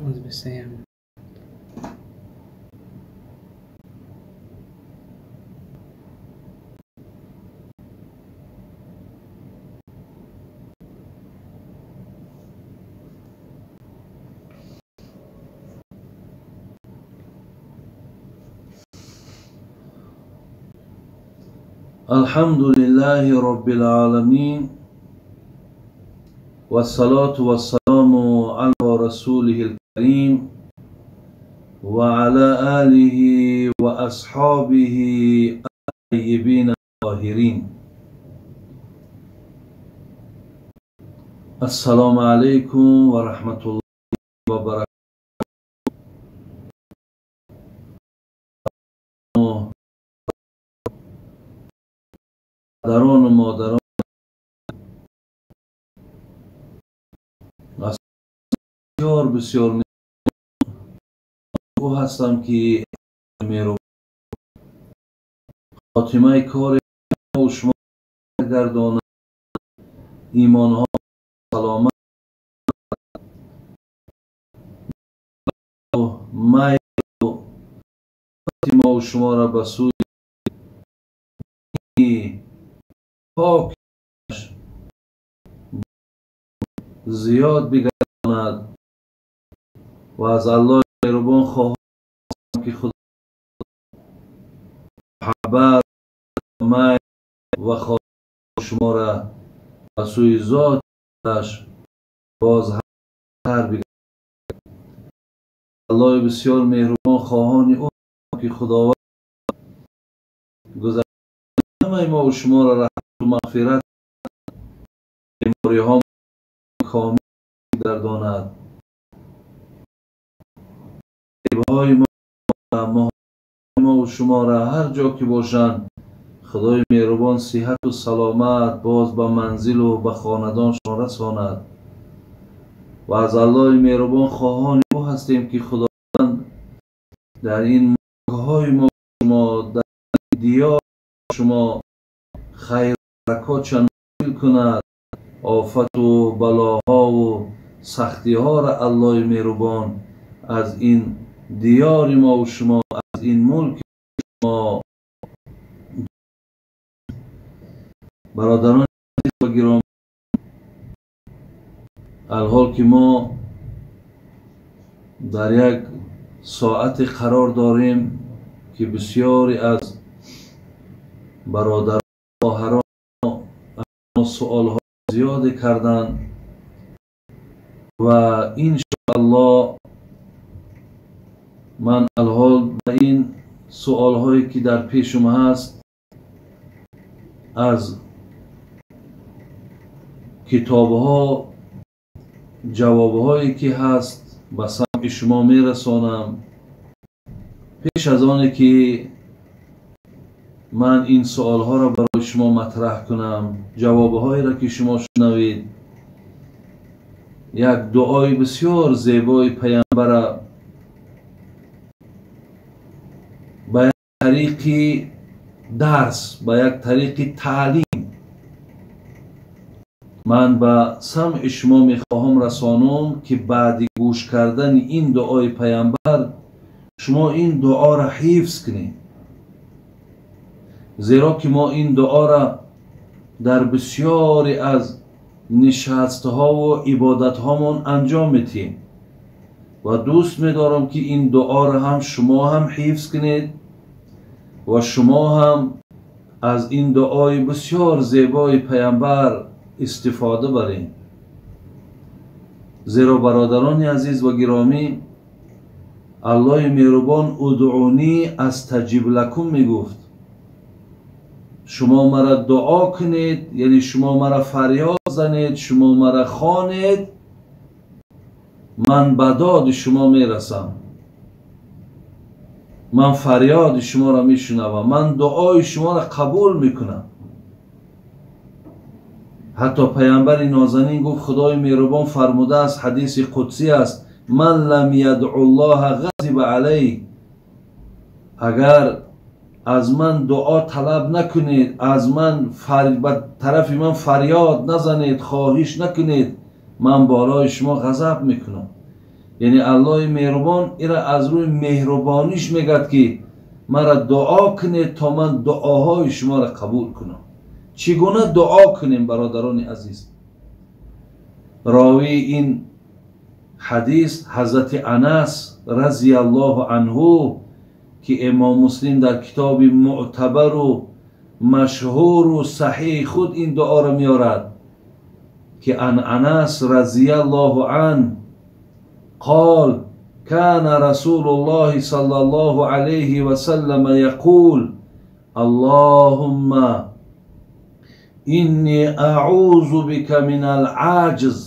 23. الحمد لله رب العالمين والصلاة والسلام على رسوله الكريم وعلى آله وأصحابه الطيبين الطاهرين. السلام عليكم ورحمة الله وبركاته. падарону модарон бисёр бисёр ӯ ҳастам, ки меро хотимаи кори шумо гардонад, имонҳо саломат майлу мову шуморо ба сӯи пок зиёд бигардонад ва аз Аллоҳи меҳрубон хоҳам, ки Худо муҳаббат, майл ва хоҳиши шуморо ба сӯи зоташ боз ҳар бигардонад. Аллоҳи бисёр меҳрубон хоҳони ӯ, ки Худованд гузаштаи ҳамаи мову шуморо раҳмату мағфират, бемориҳо комил гардонад, ғайбҳои мову шуморо ҳар ҷо ки бошанд, Худои меҳрубон сиҳату саломат боз ба манзилу ба хонадоншон расонад. Ва аз Аллоҳи меҳрубон хоҳони ӯ ҳастем, ки Худованд дар ин мулкҳои мо шумо, дар диёри шумо хайру баракотша нозил кунад, офату балоҳову сахтиҳоро Аллоҳи меҳрубон аз ин диёри мову шумо, аз ин мулки шумо. Бародарони азиз ва гиромӣ, алҳол ки мо дар як соате қарор дорем, ки бисёре аз бародарон хоҳарон суолҳо зиёде карданд ва иншоаллоҳ ман алҳол ба ин суолҳое ки дар пешум ҳаст аз китобҳо ҷавобҳое ки ҳаст ба самъи шумо мерасонам. Пеш аз оне ки ман ин суолҳоро барои шумо матраҳ кунам, ҷавобҳоеро ки шумо шунавед, як дуои бисёр зебои паямбара ба як тариқи дарс, ба як тариқи таълим ман ба самъи шумо мехоҳам расонам, ки баъди гӯш кардани ин дуои паямбар шумо ин дуоро ҳифз кунед, зеро ки мо ин дуоро дар бисёре аз нишастҳову ибодатҳомон анҷом медиҳем ва дӯст медорам, ки ин дуоро ҳам шумо ҳам ҳифз кунед ва шумо ҳам аз ин дуои бисёр зебои паямбар истифода баред. Зеро бародарони азиз ва гиромӣ, Аллоҳи меҳрубон удъунӣ астаҷиб лакум мегуфт. Шумо мара дуо кунед, яъне шумо мара фарёд занед, шумо мара хонед, ман ба доди шумо мерасам, ман фарёди шуморо мешунавам, ман дуои шуморо қабул мекунам. Ҳатто паямбари нозанин гуфт, Худои меҳрубон фармудааст, ҳадиси қудсӣ аст: ман лам ядъу ллоҳа ғазиба алайҳ. Агар аз ман дуо талаб накунед, аз ман ба тарафи ман фарёд назанед, хоҳиш накунед, ман болои шумо ғазаб мекунам. Яъне Аллоҳи меҳрубон ира аз рӯи меҳрубониш мегӯяд, ки мара дуо кунед то ман дуоҳои шуморо қабул кунам. Чӣ гуна дуо кунем, бародарони азиз? Ровии ин ҳадис ҳазрати Анас разияллоҳу анҳу, ки имом Муслим дар китоби муътабару машҳуру саҳиҳи худ ин дуоро меорад, ки ан Анас разияллоҳу ан қол кана расулуллоҳи саллаллоҳу алайҳи васаллам яқул: аллоҳумма инни аъузу бика минал аҷз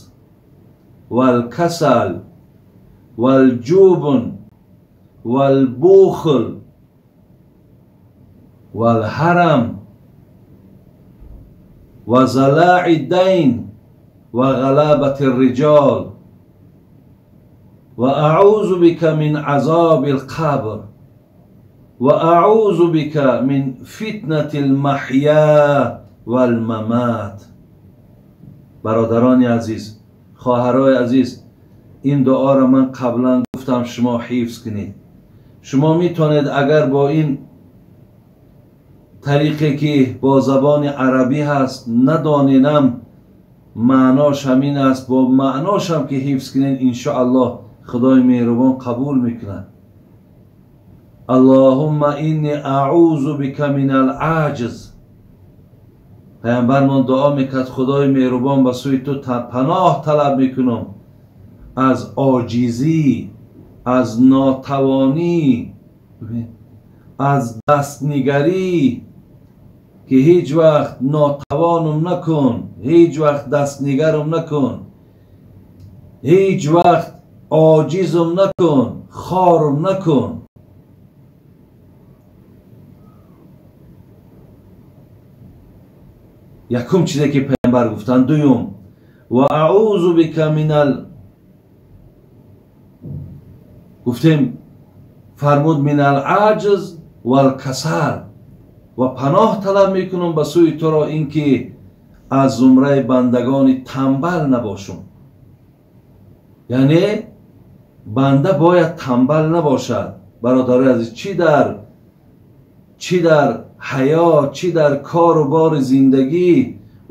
валкасал валҷубн валбухл валҳарам ва залаи дайн ва ғалабати риҷол ва аъузу бика мин азоби лқабр ва аъузу бика мин фитнати лмаҳя валмамат. Бародарони азиз, хоҳарои азиз, ин дуоро ман қаблан гуфтам, шумо ҳифз кунед. Шумо метавонед агар бо ин тариқе ки бо забони арабӣ ҳаст надоненам, маънош ҳамин аст, бо маъношам ки ҳифз кунед, иншоаллоҳ худои меҳрубон қабул мекунад. Аллоҳумма инни аъузу бика минал аҷз. Паямбармон дуо мекард: худои меҳрубон, ба сӯи ту паноҳ талаб мекунам аз оҷизӣ, аз нотавонӣ, аз дастнигарӣ, ки ҳеҷ вақт нотавонум накун, ҳеҷ вақт дастнигарум накун, ҳеҷ вақт оҷизум накун, хорум накун. Якум чизе ки паямбар гуфтанд. Дуюм, ва аъузу бика минал, гуфтем фармуд минал аҷз валкасал, ва паноҳ талаб мекунам ба сӯи туро ин ки аз зумраи бандагони тамбал набошум. Яъне банда бояд тамбал набошад. Бародарои азиз, чӣ дар ҳаёт, чӣ дар кору бори зиндагӣ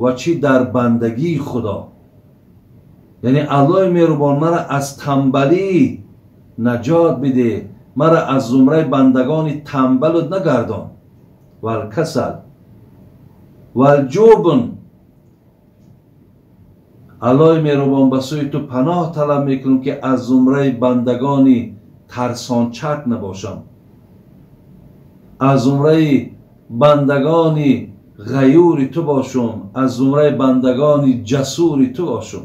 ва чӣ дар бандагии Худо. Яъне Аллоҳи меҳрубон мара аз тамбалӣ наҷот бидеҳ, мара аз зумраи бандагони тамбалу нагардон. Валкасал валҷубн. Аллоҳи меҳрубон, ба сӯи ту паноҳ талаб мекунам ки аз зумраи бандагони тарсончак набошам, аз зумраи бандагони ғаюри ту бошум, аз зумраи бандагони ҷасури ту бошум.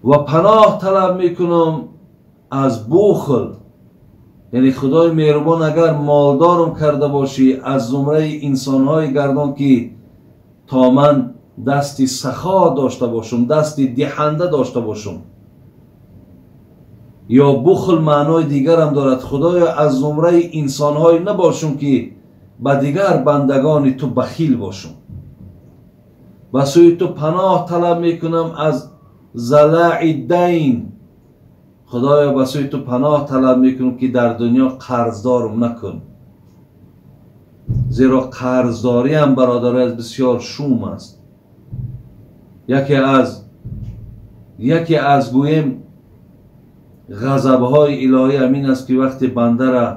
Ва паноҳ талаб мекунам аз бухл. Яъне худои меҳрубон, агар молдорум карда бошӣ, аз зумраи инсонҳое гардон ки то ман дасти сахо дошта бошум, дасти диҳанда дошта бошум. Ё бухл маънои дигарам дорад: худоё, аз зумраи инсонҳое набошум ки ба дигар бандагони ту бахил бошум. Ба сӯи ту паноҳ талаб мекунам аз залаи дайн. Худоё, ба сӯи ту паноҳ талаб мекунам ки дар дунё қарздорум накун, зеро қарздориам, бародари аз, бисёр шум аст. Яке аз гӯем ғазабҳои илоҳӣ ҳамин аст ки вақте бандара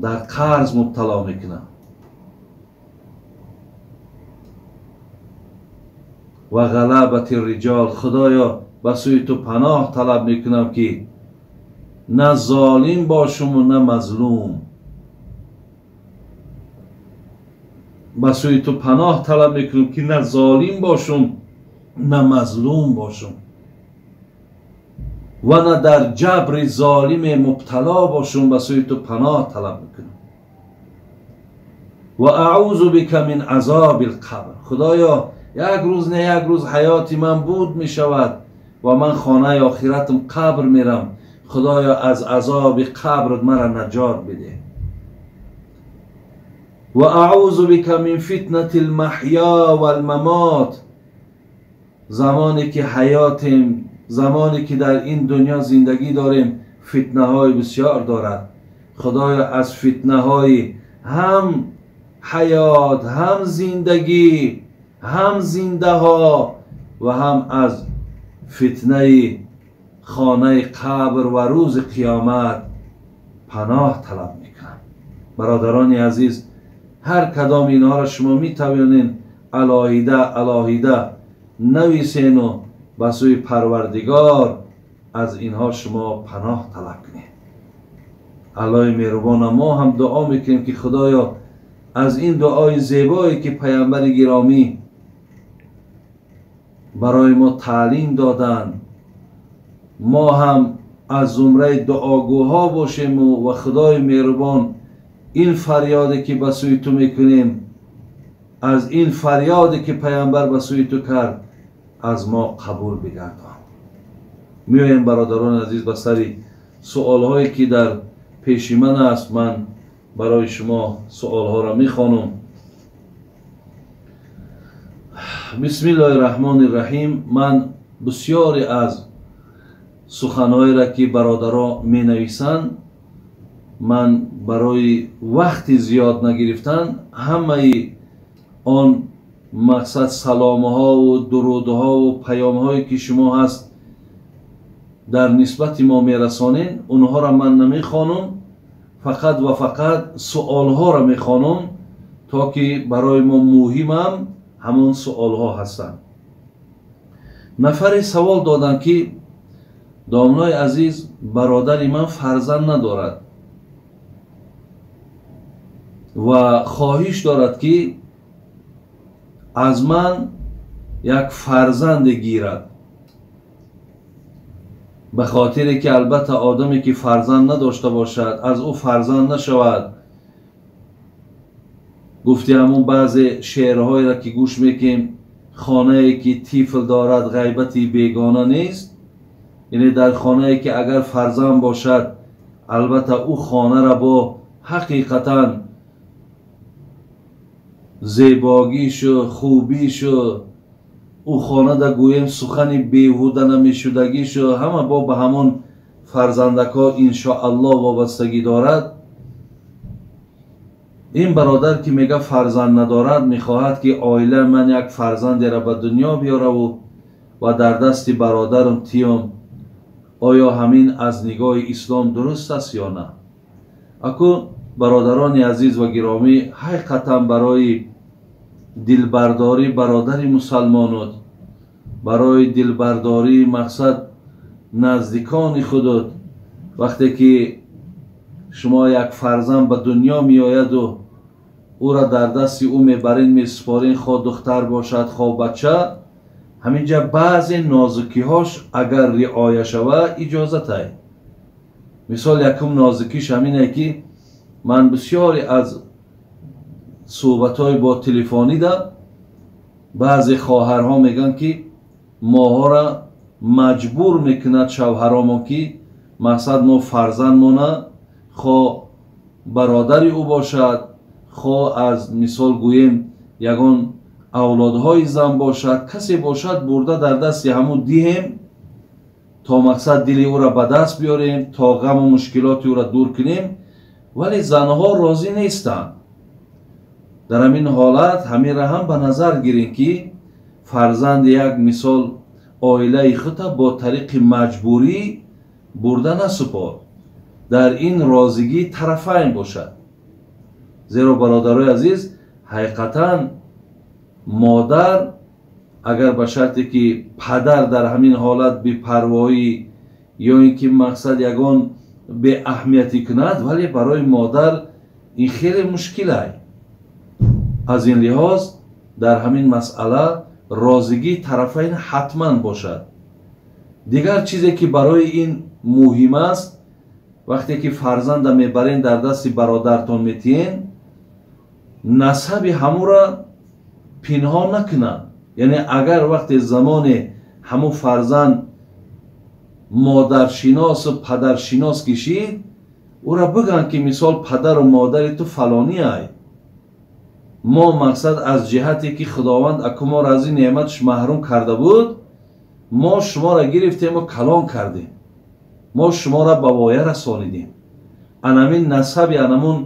дар қарз мубтало мекунад ва ғалабати риҷол. Худоё, ба сӯи ту паноҳ талаб мекунам ки на золим бошуму на мазлум. Ба сӯи ту паноҳ талаб мекунам ки на золим бошум, на мазлум бошум ва на дар ҷабри золиме мубтало бошум. Ба сӯи ту паноҳ талаб мекунам. Ва аъузу бика мин азоби лқабр. Худоё, як рӯз не як рӯз ҳаёти ман буд мешавад ва ман хонаи охиратам қабр мерам. Худоё, аз азоби қабр мара наҷот бидеҳ. Ва аъузу бика мин фитнати лмаҳё валмамот. замоне ки ҳаётем, замоне ки дар ин дунё зиндагӣ дорем, фитнаҳои бисёр дорад. Худоё, аз фитнаҳои ҳам ҳаёт, ҳам зиндагӣ, ҳам зиндаҳо ва ҳам аз фитнаи хонаи қабр ва рӯзи қиёмат паноҳ талаб мекунам. Бародарони азиз, ҳар кадом инҳоро шумо метавонед алоҳида алоҳида нависену ба сӯи Парвардигор аз инҳо шумо паноҳ талаб кунед. Аллоҳи меҳрубона, мо ҳам дуо мекунем ки Худоё аз ин дуои зебое ки паямбари гиромӣ барои мо таълим доданд, мо ҳам аз зумраи дуогӯҳо бошему ва Худои меҳрубон ин фарёде ки ба сӯи ту мекунем, аз ин фарёде ки паямбар ба сӯи ту кард, аз мо қабул бигардон. Меоем, бародарони азиз, ба сари суолҳое ки дар пеши ман аст. Ман барои шумо суолҳоро мехонам. Бисмиллоҳи раҳмони раҳим. Ман бисёре аз суханҳоеро ки бародаро менависанд, ман барои вақти зиёд нагирифтан ҳамаи он мақсад саломҳову дурудҳову паёмҳое ки шумо ҳаст дар нисбати мо мерасонед, онҳоро ман намехонам, фақат ва фақат суолҳоро мехонам, то ки барои мо муҳимам ҳамон суолҳо ҳастанд. Нафаре савол доданд ки домлои азиз, бародари ман фарзанд надорад ва хоҳиш дорад ки аз ман як фарзанде гирад, ба хотире ки албатта одаме ки фарзанд надошта бошад, аз ӯ фарзанд нашавад. Гуфти ҳамун баъзе шеърҳоеро ки гӯш мекунем, хонае ки тифл дорад ғайбати бегона нест, яъне дар хонае ки агар фарзанд бошад, албатта ӯ хонаро бо ҳақиқатан зебогишу хубишу ӯ хонада гӯем сухани беҳуда намешудагишу ҳама бо ба ҳамон фарзандакҳо иншоаллоҳ вобастагӣ дорад. Ин бародар ки мега фарзанд надорад, мехоҳад ки оила ман як фарзандеро ба дунё биёраву ва дар дасти бародарам тиём. Оё ҳамин аз нигоҳи ислом дуруст аст ё на? Аку бародарони азиз ва гиромӣ, ҳақиқатан барои дилбардорӣ бародари мусалмонот, барои дилбардории мақсад наздикони худот, вақте ки шумо як фарзанд ба дунё меояду ӯра дар дасти ӯ мебарин, месупорин, хо духтар бошад, хо бача, ҳаминҷа баъзе нозукиҳош агар риоя шава иҷозатай. Мисол, якум нозукиш ҳамине ки ман бисёре аз суҳбатҳои бо телефонида баъзе хоҳарҳо мегӯянд ки моҳоро маҷбур мекунад шавҳаромон ки мақсад мо фарзандмона, хо бародари ӯ бошад, хо аз мисол гӯем ягон авлодҳои зан бошад, касе бошад, бурда дар дасти ҳамун диҳем то мақсад дили ӯро ба даст биёрем, то ғаму мушкилоти ӯро дур кунем. Вале занҳо розӣ нестанд. Дар ҳамин ҳолат ҳаминро ҳам ба назар гирем ки фарзанди як мисол оилаи худро бо тариқи маҷбурӣ бурда насупор. Дар ин розигӣ тарафайн бошад. Зеро бародарои азиз, ҳақиқатан модар агар ба шарте ки падар дар ҳамин ҳолат бепарвоӣ ё ин ки мақсад ягон беаҳамиятӣ кунад, вале барои модар ин хеле мушкилай. Аз ин лиҳоз дар ҳамин масъала розигии тарафайн ҳатман бошад. Дигар чизе ки барои ин муҳим аст, вақте ки фарзанда мебарен дар дасти бародартон метиҳен, насаби ҳамура пинҳон накунанд. Яъне агар вақте замоне ҳамун фарзанд модаршиносу падаршинос кишид, ӯра бигӯянд ки мисол падару модари ту фалонӣ ай. Мо мақсад аз ҷиҳате ки Худованд аку моро аз ин неъматш маҳрум карда буд, Мо шуморо гирифтему калон кардем, мо шуморо ба воя расонидем. Анамин насаби анамун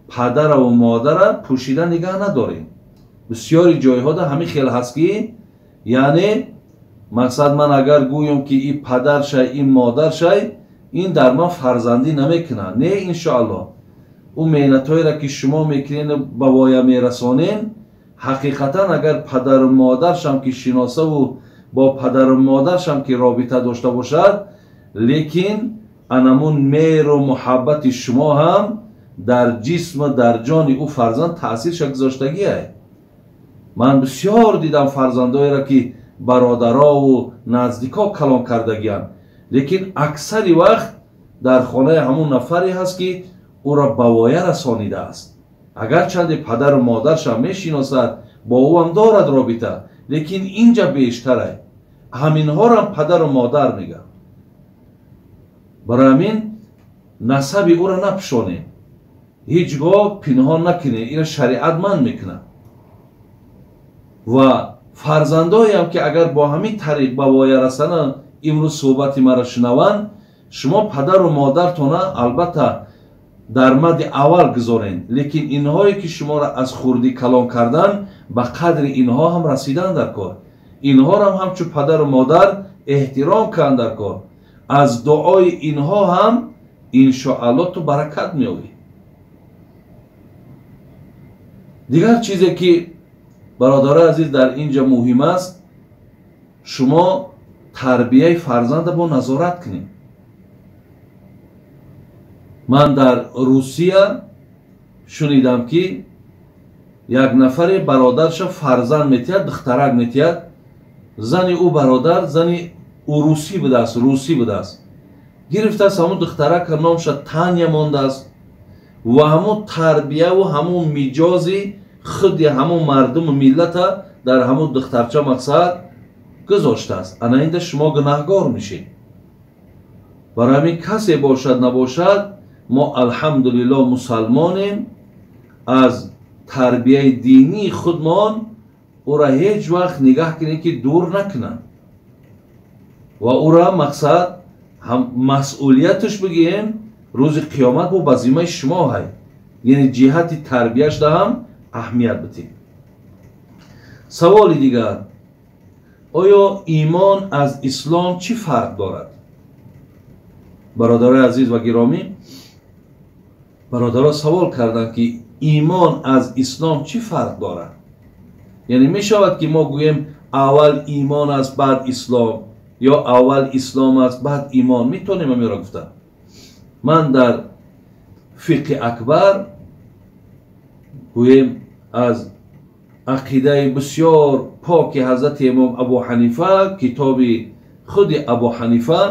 падараву модара пӯшида нигаҳ надорем. Бисёри ҷойҳода ҳамин хел ҳаст ки, яъне мақсад ман агар гӯям ки и падаршай, и модаршай, ин дар ман фарзандӣ намекунад. Не, иншоаллоҳ, ӯ меҳнатҳоеро ки шумо мекунед ба воя мерасонед, ҳақиқатан агар падару модаршам ки шиносаву бо падару модаршам ки робита дошта бошад, лекин анамун меҳру муҳаббати шумо ҳам дар ҷисму дар ҷони ӯ фарзанд таъсирша гузоштагиай. Ман бисёр дидам фарзандоеро ки бародарову наздико калон кардагианд, лекин аксари вақт дар хонаи ҳамун нафаре ҳаст ки ӯро ба воя расонидааст. Агарчанде падару модаршам мешиносад, бо ӯам дорад робита, лекин инҷа бештарай. Ҳаминҳорам падару модар мегӯянд. Барои ҳамин насаби ӯро напӯшонем, ҳеҷ гоҳ пинҳон накунем, инро шариат манъ мекунад. Ва фарзандоеам ки агар бо ҳамин тариқ ба воя расананд, имрӯз суҳбати маро шунаванд, шумо падару модартона албатта дар мадди аввал гузоред, лекин инҳое ки шуморо аз хурдӣ калон кардан, ба қадри инҳо ҳам расидан дар кор, инҳорам ҳамчун падару модар эҳтиром кунанд дар кор. Аз дуои инҳо ҳам иншоаллоҳ ту баракат меёбӣ. Дигар чизе ки бародарои азиз дар инҷа муҳим аст, шумо тарбияи фарзанда бо назорат кунед. Ман дар Русия шунидам ки як нафаре бародарша фарзанд метиҳад, духтарак метиҳад. Зани ӯ бародар зани урусӣ будааст, русӣ будааст. Гирифтааст ҳамун духтарака, номша Таня мондааст ва ҳамун тарбияву ҳамун миҷози худи ҳамун мардуму миллата дар ҳамун духтарча мақсад гузоштааст. Ана инда шумо гунаҳгор мешед. Барои ҳамин касе бошад набошад, мо алҳамдулиллоҳ мусалмонем, аз тарбияи динии худмон ӯра ҳеҷ вақт нигаҳ кунем ки дур накунанд ва ӯра мақсад ҳам масъулияташ бигӯем, рӯзи қиёмат бо ба зиммаи шумо ҳай. Яъне ҷиҳати тарбияшда ҳам аҳамият бидиҳем. Саволи дигар: оё имон аз ислом чӣ фарқ дорад? Бародарои азиз ва гиромӣ, бародаро савол карданд ки имон аз ислом чӣ фарқ дорад? Яъне мешавад ки мо гӯем аввал имон аст, баъд ислом, ё аввал ислом аст, баъд имон? Метавонем ҳаминро гуфта. Ман дар фиқҳи акбар гӯем аз ақидаи бисёр поки ҳазрати имом Абу Ҳанифа, китоби худи Абу Ҳанифа,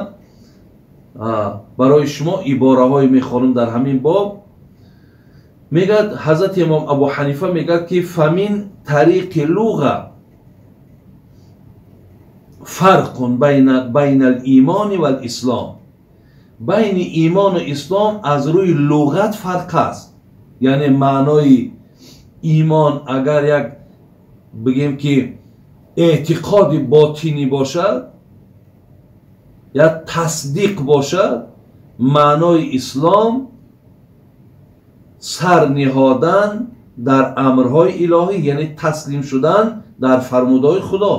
барои шумо ибораҳое мехонам дар ҳамин боб. Мегӯяд ҳазрати имом Абу Ҳанифа, мегӯяд ки фамин тариқи луға фарқун байна ал-имони вал-ислом. Байни имону ислом аз рӯи луғат фарқ аст. Яъне маънои имон агар як бигем ки эътиқоди ботинӣ бошад, як тасдиқ бошад, маънои ислом сар ниҳодан дар амрҳои илоҳӣ, яъне таслим шудан дар фармудаҳои Худо.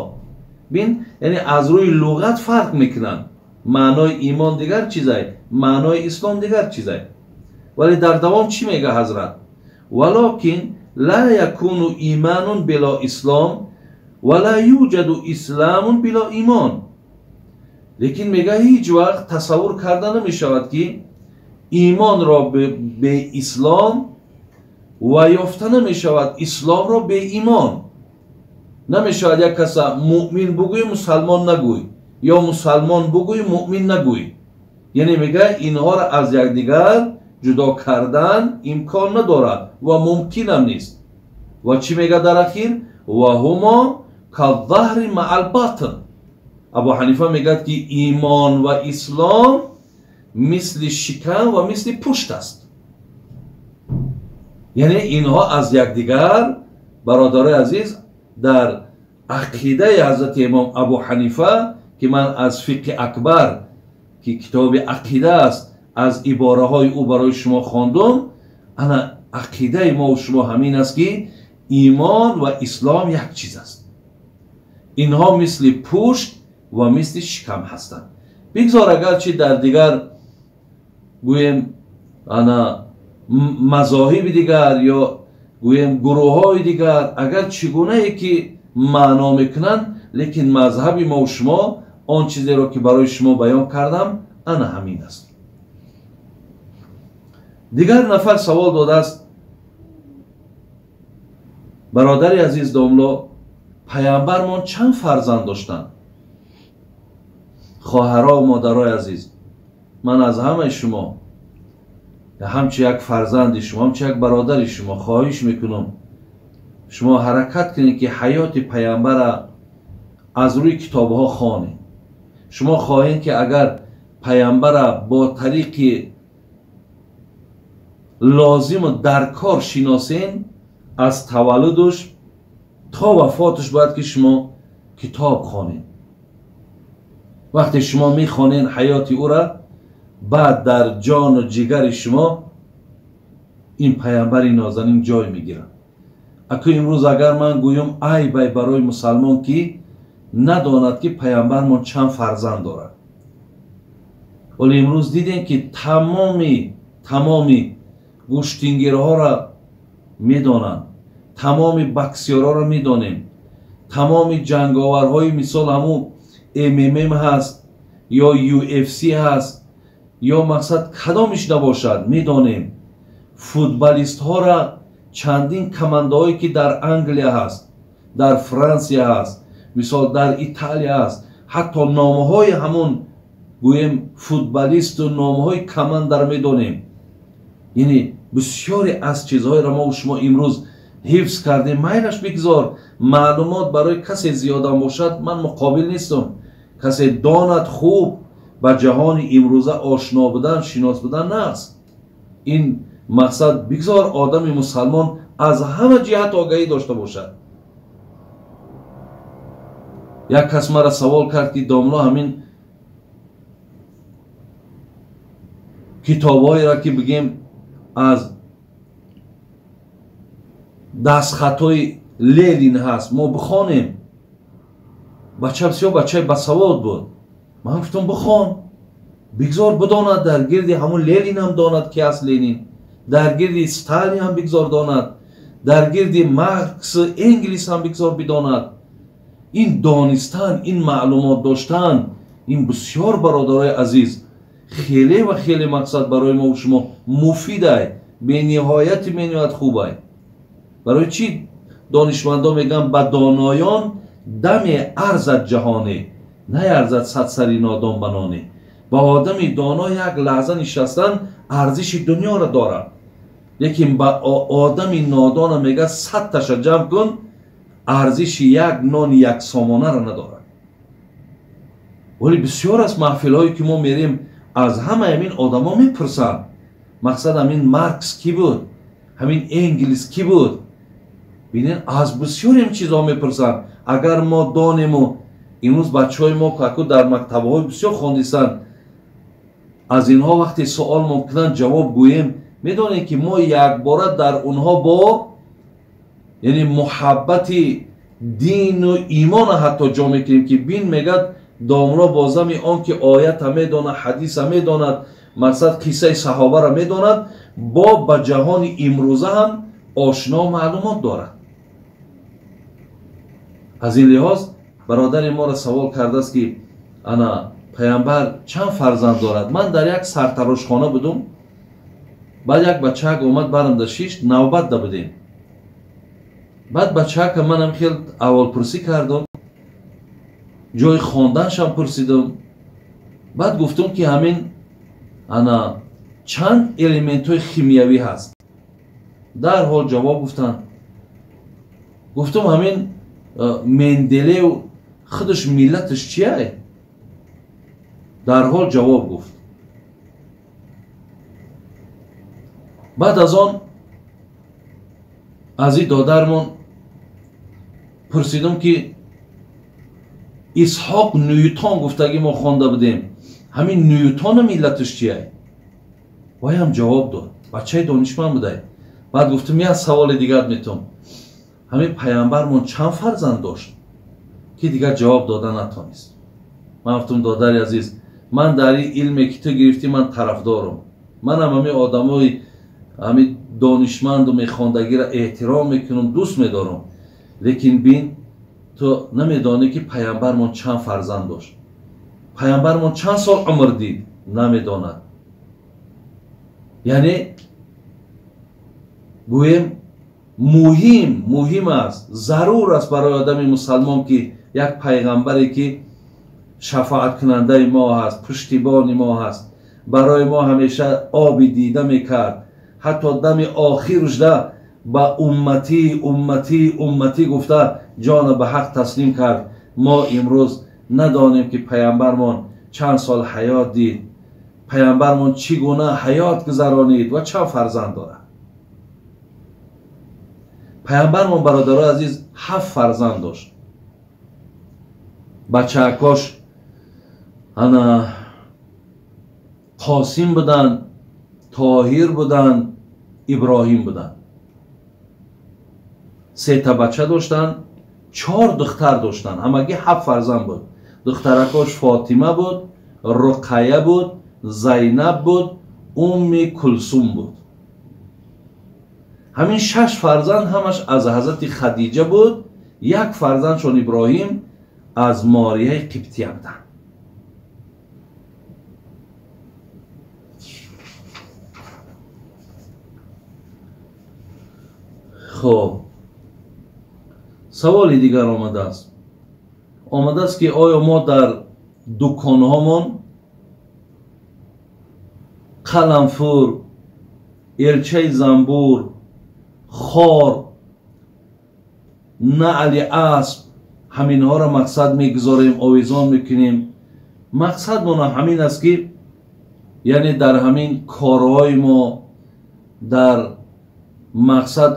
Бин, яъне аз рӯи луғат фарқ мекунанд. Маънои имон дигар чизай, маънои ислом дигар чизай. Вале дар давом чӣ мега ҳазрат? Валокин ла якуну иманун било ислом ва ла юҷаду исламун било имон. Лекин мега ҳеҷ вақт тасаввур карда намешавад ки имонро бе ислом ва ёфта намешавад исломро бе имон. Намешавад як каса муъмин бугӯй, мусалмон нагӯй, ё мусалмон бугӯй, муъмин нагӯй. Яъне мега инҳоро аз якдигар ҷудо кардан имкон надорад ва мумкинам нест. Ва чӣ мега дар ахир? Ва ҳумо калзаҳри маал батн. Абу Ҳанифа мегӯяд ки имон ва ислом мисли шикам ва мисли пушт аст. Яъне инҳо аз якдигар, бародарои азиз, дар ақидаи ҳазрати имом Абу Ҳанифа ки ман аз фиқҳи акбар, ки китоби ақида аст, аз ибораҳои ӯ барои шумо хондум, ана ақидаи мо шумо ҳамин аст, ки имон ва ислом як чиз аст. Инҳо мисли пушт ва мисли шикам ҳастанд. Бигзор агарчи дар дигар гӯем ана мазоҳиби дигар ё гӯем гурӯҳҳои дигар агар чӣ гунае ки маъно мекунанд, лекин мазҳаби мо шумо он чизеро ки барои шумо баён кардам ана ҳамин аст. Дигар нафар савол додааст: бародари азиз домло, паямбармон чанд фарзанд доштанд? Хоҳаро ва модарои азиз, ман аз ҳамаи шумо ҳамчун як фарзанди шумо, ҳамчун як бародари шумо хоҳиш мекунам, шумо ҳаракат кунед ки ҳаёти паямбара аз рӯи китобҳо хонед. Шумо хоҳед ки агар паямбара бо тариқи лозиму даркор шиносен, аз таваллудуш то вафотуш бояд ки шумо китоб хонед. Вақте шумо мехонед ҳаёти ӯра, баъд дар ҷону ҷигари шумо ин паямбари нозанин ҷой мегирад. Аку имрӯз агар ман гӯям айбай барои мусалмон ки надонад ки паямбармон чанд фарзанд дорад. Вале имрӯз дидем ки тамоми гӯштингирҳоро медонанд, тамоми боксёрҳоро медонем, тамоми ҷанговарҳои мисол ҳамун МММ ҳаст ё UFC ҳаст ё мақсад кадомиш набошад медонем. Футболистҳоро чандин командаҳое ки дар Англия ҳаст, дар Франсия ҳаст, мисол дар Италия ҳаст, ҳатто номҳои ҳамун гӯем футболисту номҳои командаро медонем. Яъне бисёре аз чизҳоеро мо шумо имрӯз ҳифз кардем. Майлаш бигзор маълумот барои касе зиёдам бошад, ман муқобил нестам. Касе донад хуб ба ҷаҳони имрӯза ошно будан, шинос будан нест. Ин мақсад бигзор одами мусалмон аз ҳама ҷиҳат огаҳӣ дошта бошад. Як кас мара савол кард ки домло, ҳамин китобҳоеро ки бигем аз дастхатҳои Ленин ҳаст, мо бихонем. Бача бисёр бачаи басавод буд. Ман гуфтам бихон, бигзор бидонад, дар гирди ҳамун Ленин ҳам донад ки аст Ленин, дар гирди Сталин ҳам бигзор донад, дар гирди Маркс Энгелс ҳам бигзор бидонад. Ин донистан, ин маълумот доштан, ин бисёр бародарои азиз хеле ва хеле мақсад барои мо шумо муфидай, бениҳояти бениҳоят хубай. Барои чӣ донишмандо мегӯянд ба доноён даме арзад ҷаҳоне, наярзад садсари нодон ба ноне. Ба одами доно як лаҳза нишастан арзиши дунёро дорад, лекин ба одами нодона мегӯяд садташа ҷамъ кун, арзиши як нони як сомонаро надорад. Вале бисёр аз маҳфилҳое ки мо мерем аз ҳамаи ҳамин одамо мепурсанд, мақсад ҳамин Маркс кӣ буд, ҳамин Энгелс кӣ буд. Бинед, аз бисёрем чизҳо мепурсанд. Агар мо донему имрӯз бачаҳои мо каку дар мактабҳои бисёр хондисанд, аз инҳо вақте суол мумкинанд ҷавоб гӯем, медонем ки мо якбора дар онҳо бо яъне муҳаббати дину имона ҳатто ҷо мекунем ки бин мегӯяд домло бо зами он ки оята медонад, ҳадиса медонад, мақсад қиссаи саҳобаро медонад, бо ба ҷаҳони имрӯза ҳам ошно маълумот дорад. Аз ин лиҳоз бародари моро савол кардааст ки ана паямбар чанд фарзанд дорад. Ман дар як сартарошхона будум, баъд як бачаак омад барамда шишт, навбат да будем. Баъд бачаака манам хел аҳволпурсӣ кардам, ҷои хонданшам пурсидам. Баъд гуфтум ки ҳамин ана чанд элементҳои химиявӣ ҳаст. Дарҳол ҷавоб гуфтанд. Гуфтум ҳамин Менделеев худаш миллаташ чия? Дарҳол ҷавоб гуфт. Баъд аз он аз ин додармон пурсидум ки Исҳоқ Ньютон гуфтагӣ мо хонда будем, ҳамин Ньютона миллаташ чияй? Вай ҳам ҷавоб дод. Бачаи донишманд будай. Баъд гуфтум як саволи дигар метум, ҳамин пайғамбармон чанд фарзанд дошт? Ки дигар ҷавоб дода натонист. Ман гуфтум додари азиз, ман дар ин илме ки ту гирифтӣ ман тарафдорам. Манам ҳамин одамои ҳамин донишманду мехондагиро эҳтиром мекунам, дӯст медорам. Лекин бин, ту намедонӣ ки пайғамбармон чанд фарзанд дошт, пайғамбармон чанд сол умр дид, намедонад. Яъне гӯем муҳим аст, зарур аст барои одами мусалмон ки як пайғамбаре ки шафоаткунандаи мо ҳаст, пуштибони мо ҳаст, барои мо ҳамеша оби дида мекард, ҳатто дами охирушда ба умматӣ умматӣ умматӣ гуфта ҷона ба ҳақ таслим кард. Мо имрӯз надонем ки пайғамбармон чанд сол ҳаёт дид, пайғамбармон чӣ гуна ҳаёт гузаронид ва чанд фарзанд дорад. Пайғамбармон бародарои азиз 7 фарзанд дошт. Бачаакош ана Қосим буданд, Тоҳир буданд, Иброҳим буданд. 3 та бача доштанд, 4 духтар доштанд, ҳамагӣ 7 фарзанд буд. Духтаракош Фотима буд, Руқая буд, Зайнаб буд, Умми Кулсум буд. Ҳамин 6 фарзанд ҳамаш аз ҳазрати Хадиҷа буд, як фарзандшон Иброҳим аз Морияи Қибтия буданд. Хоб, саволи дигар омадааст. Омадааст ки оё мо дар дуконҳомон қаламфур, элчаи занбур, хор, наъли асп ҳаминҳоро мақсад мегузорем, овезон мекунем. Мақсадмона ҳамин аст ки яъне дар ҳамин корҳои мо, дар мақсад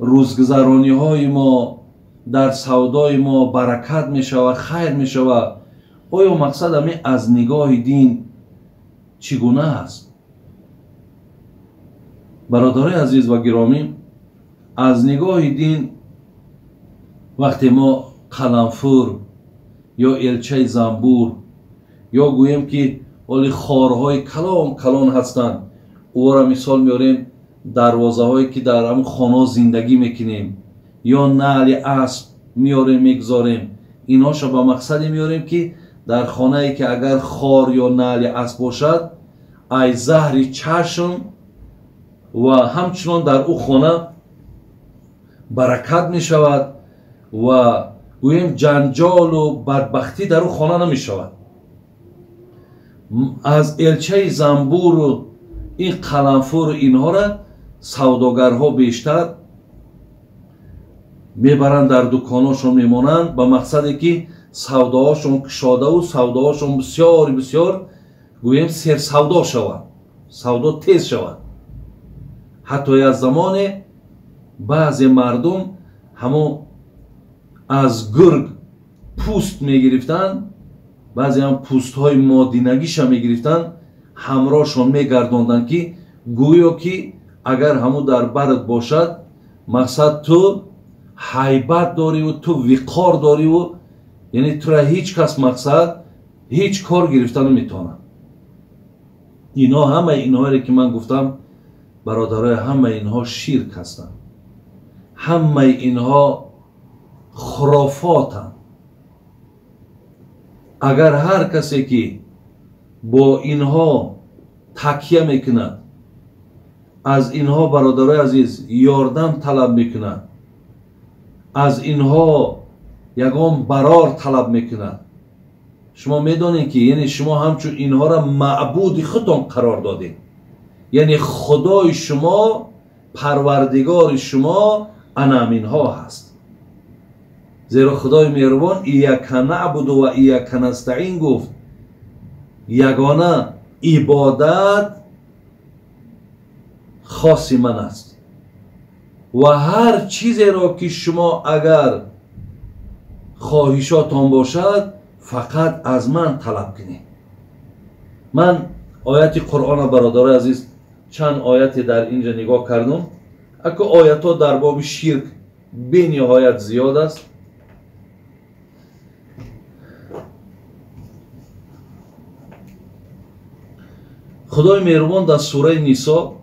рӯзгузарониҳои мо, дар савдои мо баракат мешавад, хайр мешавад. Оё мақсад ҳамин аз нигоҳи дин чӣ гуна аст? Бародарои азиз ва гиромӣ, аз нигоҳи дин вақте мо қаламфур ё элчаи занбур ё гӯем ки оли хорҳои калон калон ҳастанд, ӯро мисол меорем, дарвозаҳое ки дар ҳамон хонаҳо зиндагӣ мекунем, ё наъли асп меорем, мегузорем, инҳоша ба мақсаде меорем ки дар хонае ки агар хор ё наъли асп бошад, ай заҳри чашм ва ҳамчунон дар ӯ хона баракат мешавад ва гӯем ҷанҷолу бадбахтӣ дар ӯ хона намешавад. Аз элчаи занбуру ин қаламфуру инҳоро савдогарҳо бештар мебаранд, дар дуконҳошон мемонанд ба мақсаде ки савдоҳошон кушодаву савдоҳошон бисёр бисёр гӯем серсавдо шавад, савдо тез шавад. Ҳатто як замоне баъзе мардум ҳамон аз гург пӯст мегирифтанд, баъзе ҳам пӯстҳои модинагиша мегирифтанд, ҳамроҳшон мегардонданд ки гӯё ки агар ҳамун дар барат бошад, мақсад ту ҳайбат дориву ту виқор дориву яъне тура ҳеҷ кас мақсад ҳеҷ кор гирифта наметавонад. Инҳо ҳамаи инҳоере ки ман гуфтам, бародарои, ҳамаи инҳо ширк ҳастанд, ҳамаи инҳо хурофотанд. Агар ҳар касе ки бо инҳо такя мекунад, аз инҳо бародарои азиз ёрдам талаб мекунад, аз инҳо ягон барор талаб мекунад, шумо медонед ки яъне шумо ҳамчун инҳоро маъбуди худтон қарор додед. Яъне худои шумо, парвардигори шумо ана ҳаминҳо ҳаст. Зеро худои меҳрубон ияка наъбуду ва ияка настаин гуфт, ягона ибодат хоси ман аст ва ҳар чизеро ки шумо агар хоҳишотон бошад, фақат аз ман талаб кунед. Ман ояти Қуръона, бародарои азиз, чанд ояте дар инҷа нигоҳ кардам. Аку оятҳо дар боби ширк бениҳоят зиёд аст. Худои меҳрубон дар сураи Нисо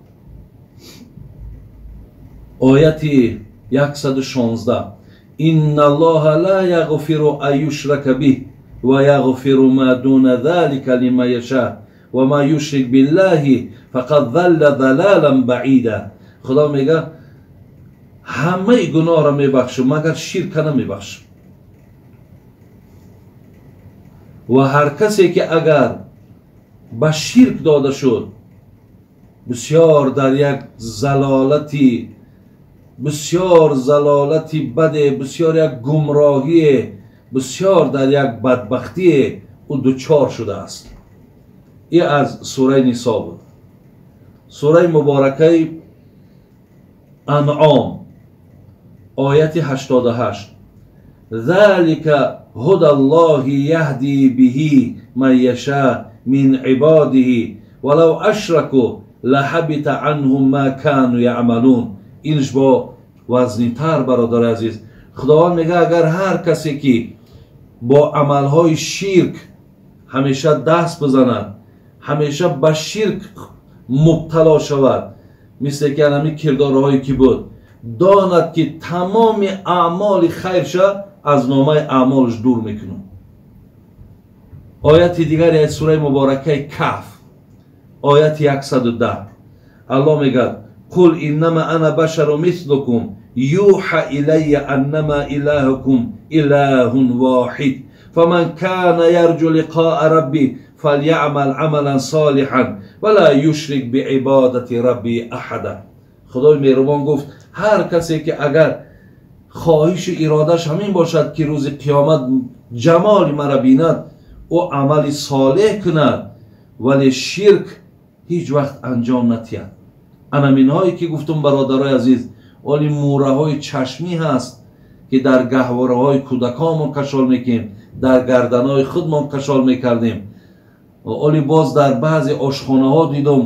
ояти 116: инналлоҳа ла яғфиру ан юшрака биҳ ва яғфиру ма дуна залика лиман яша ва ман юшрик биллаҳи фақад залла залалан баида. Худо мега ҳамаи гуноҳро мебахшам, магар ширка намебахшам. Ва ҳар касе ки агар ба ширк дода шуд, бисёр дар як залолати, бисёр залолати баде, бисёр як гумроҳие, бисёр дар як бадбахтие ӯ дучор шудааст. И аз сураи Нисо буд. Сураи муборакаи Анъом ояти 88: залика ҳудаллоҳи яҳди биҳи ман яша мин ибодиҳи валав ашраку лаҳабита анҳум ма кану яъмалун. Инш бо вазнитар, бародари азиз. Худованд мега агар ҳар касе ки бо амалҳои ширк ҳамеша даст бизанад, ҳамеша ба ширк мубтало шавад, мисле ки ҳамин кирдорҳое ки буд, донад ки тамоми аъмоли хайрша аз номаи аъмолш дур мекунад. Ояти дигаре аз сураи муборакаи Каҳф ояти 110, Аллоҳ мегӯяд: қул иннама ана башару мислукум юҳа илайя аннама илаҳукум илаҳун воҳид фаман кана ярҷу лиқоа рабби фалйаъмал амалан солиҳан вала юшрик биибодати рабби аҳада. Худои меҳрубон гуфт ҳар касе ки агар хоҳишу иродаш ҳамин бошад ки рӯзи қиёмат ҷамоли мара бинад, ӯ амали солеҳ кунад, вале ширк ҳеҷ вақт анҷом натиҳад. Анаминҳое ки гуфтум, бародарои азиз, оли мӯраҳои чашмӣ ҳаст ки дар гаҳвораҳои кӯдаконмон кашол мекунем, дар гарданои худмон кашол мекардем. Оли боз дар баъзе ошхонаҳо дидум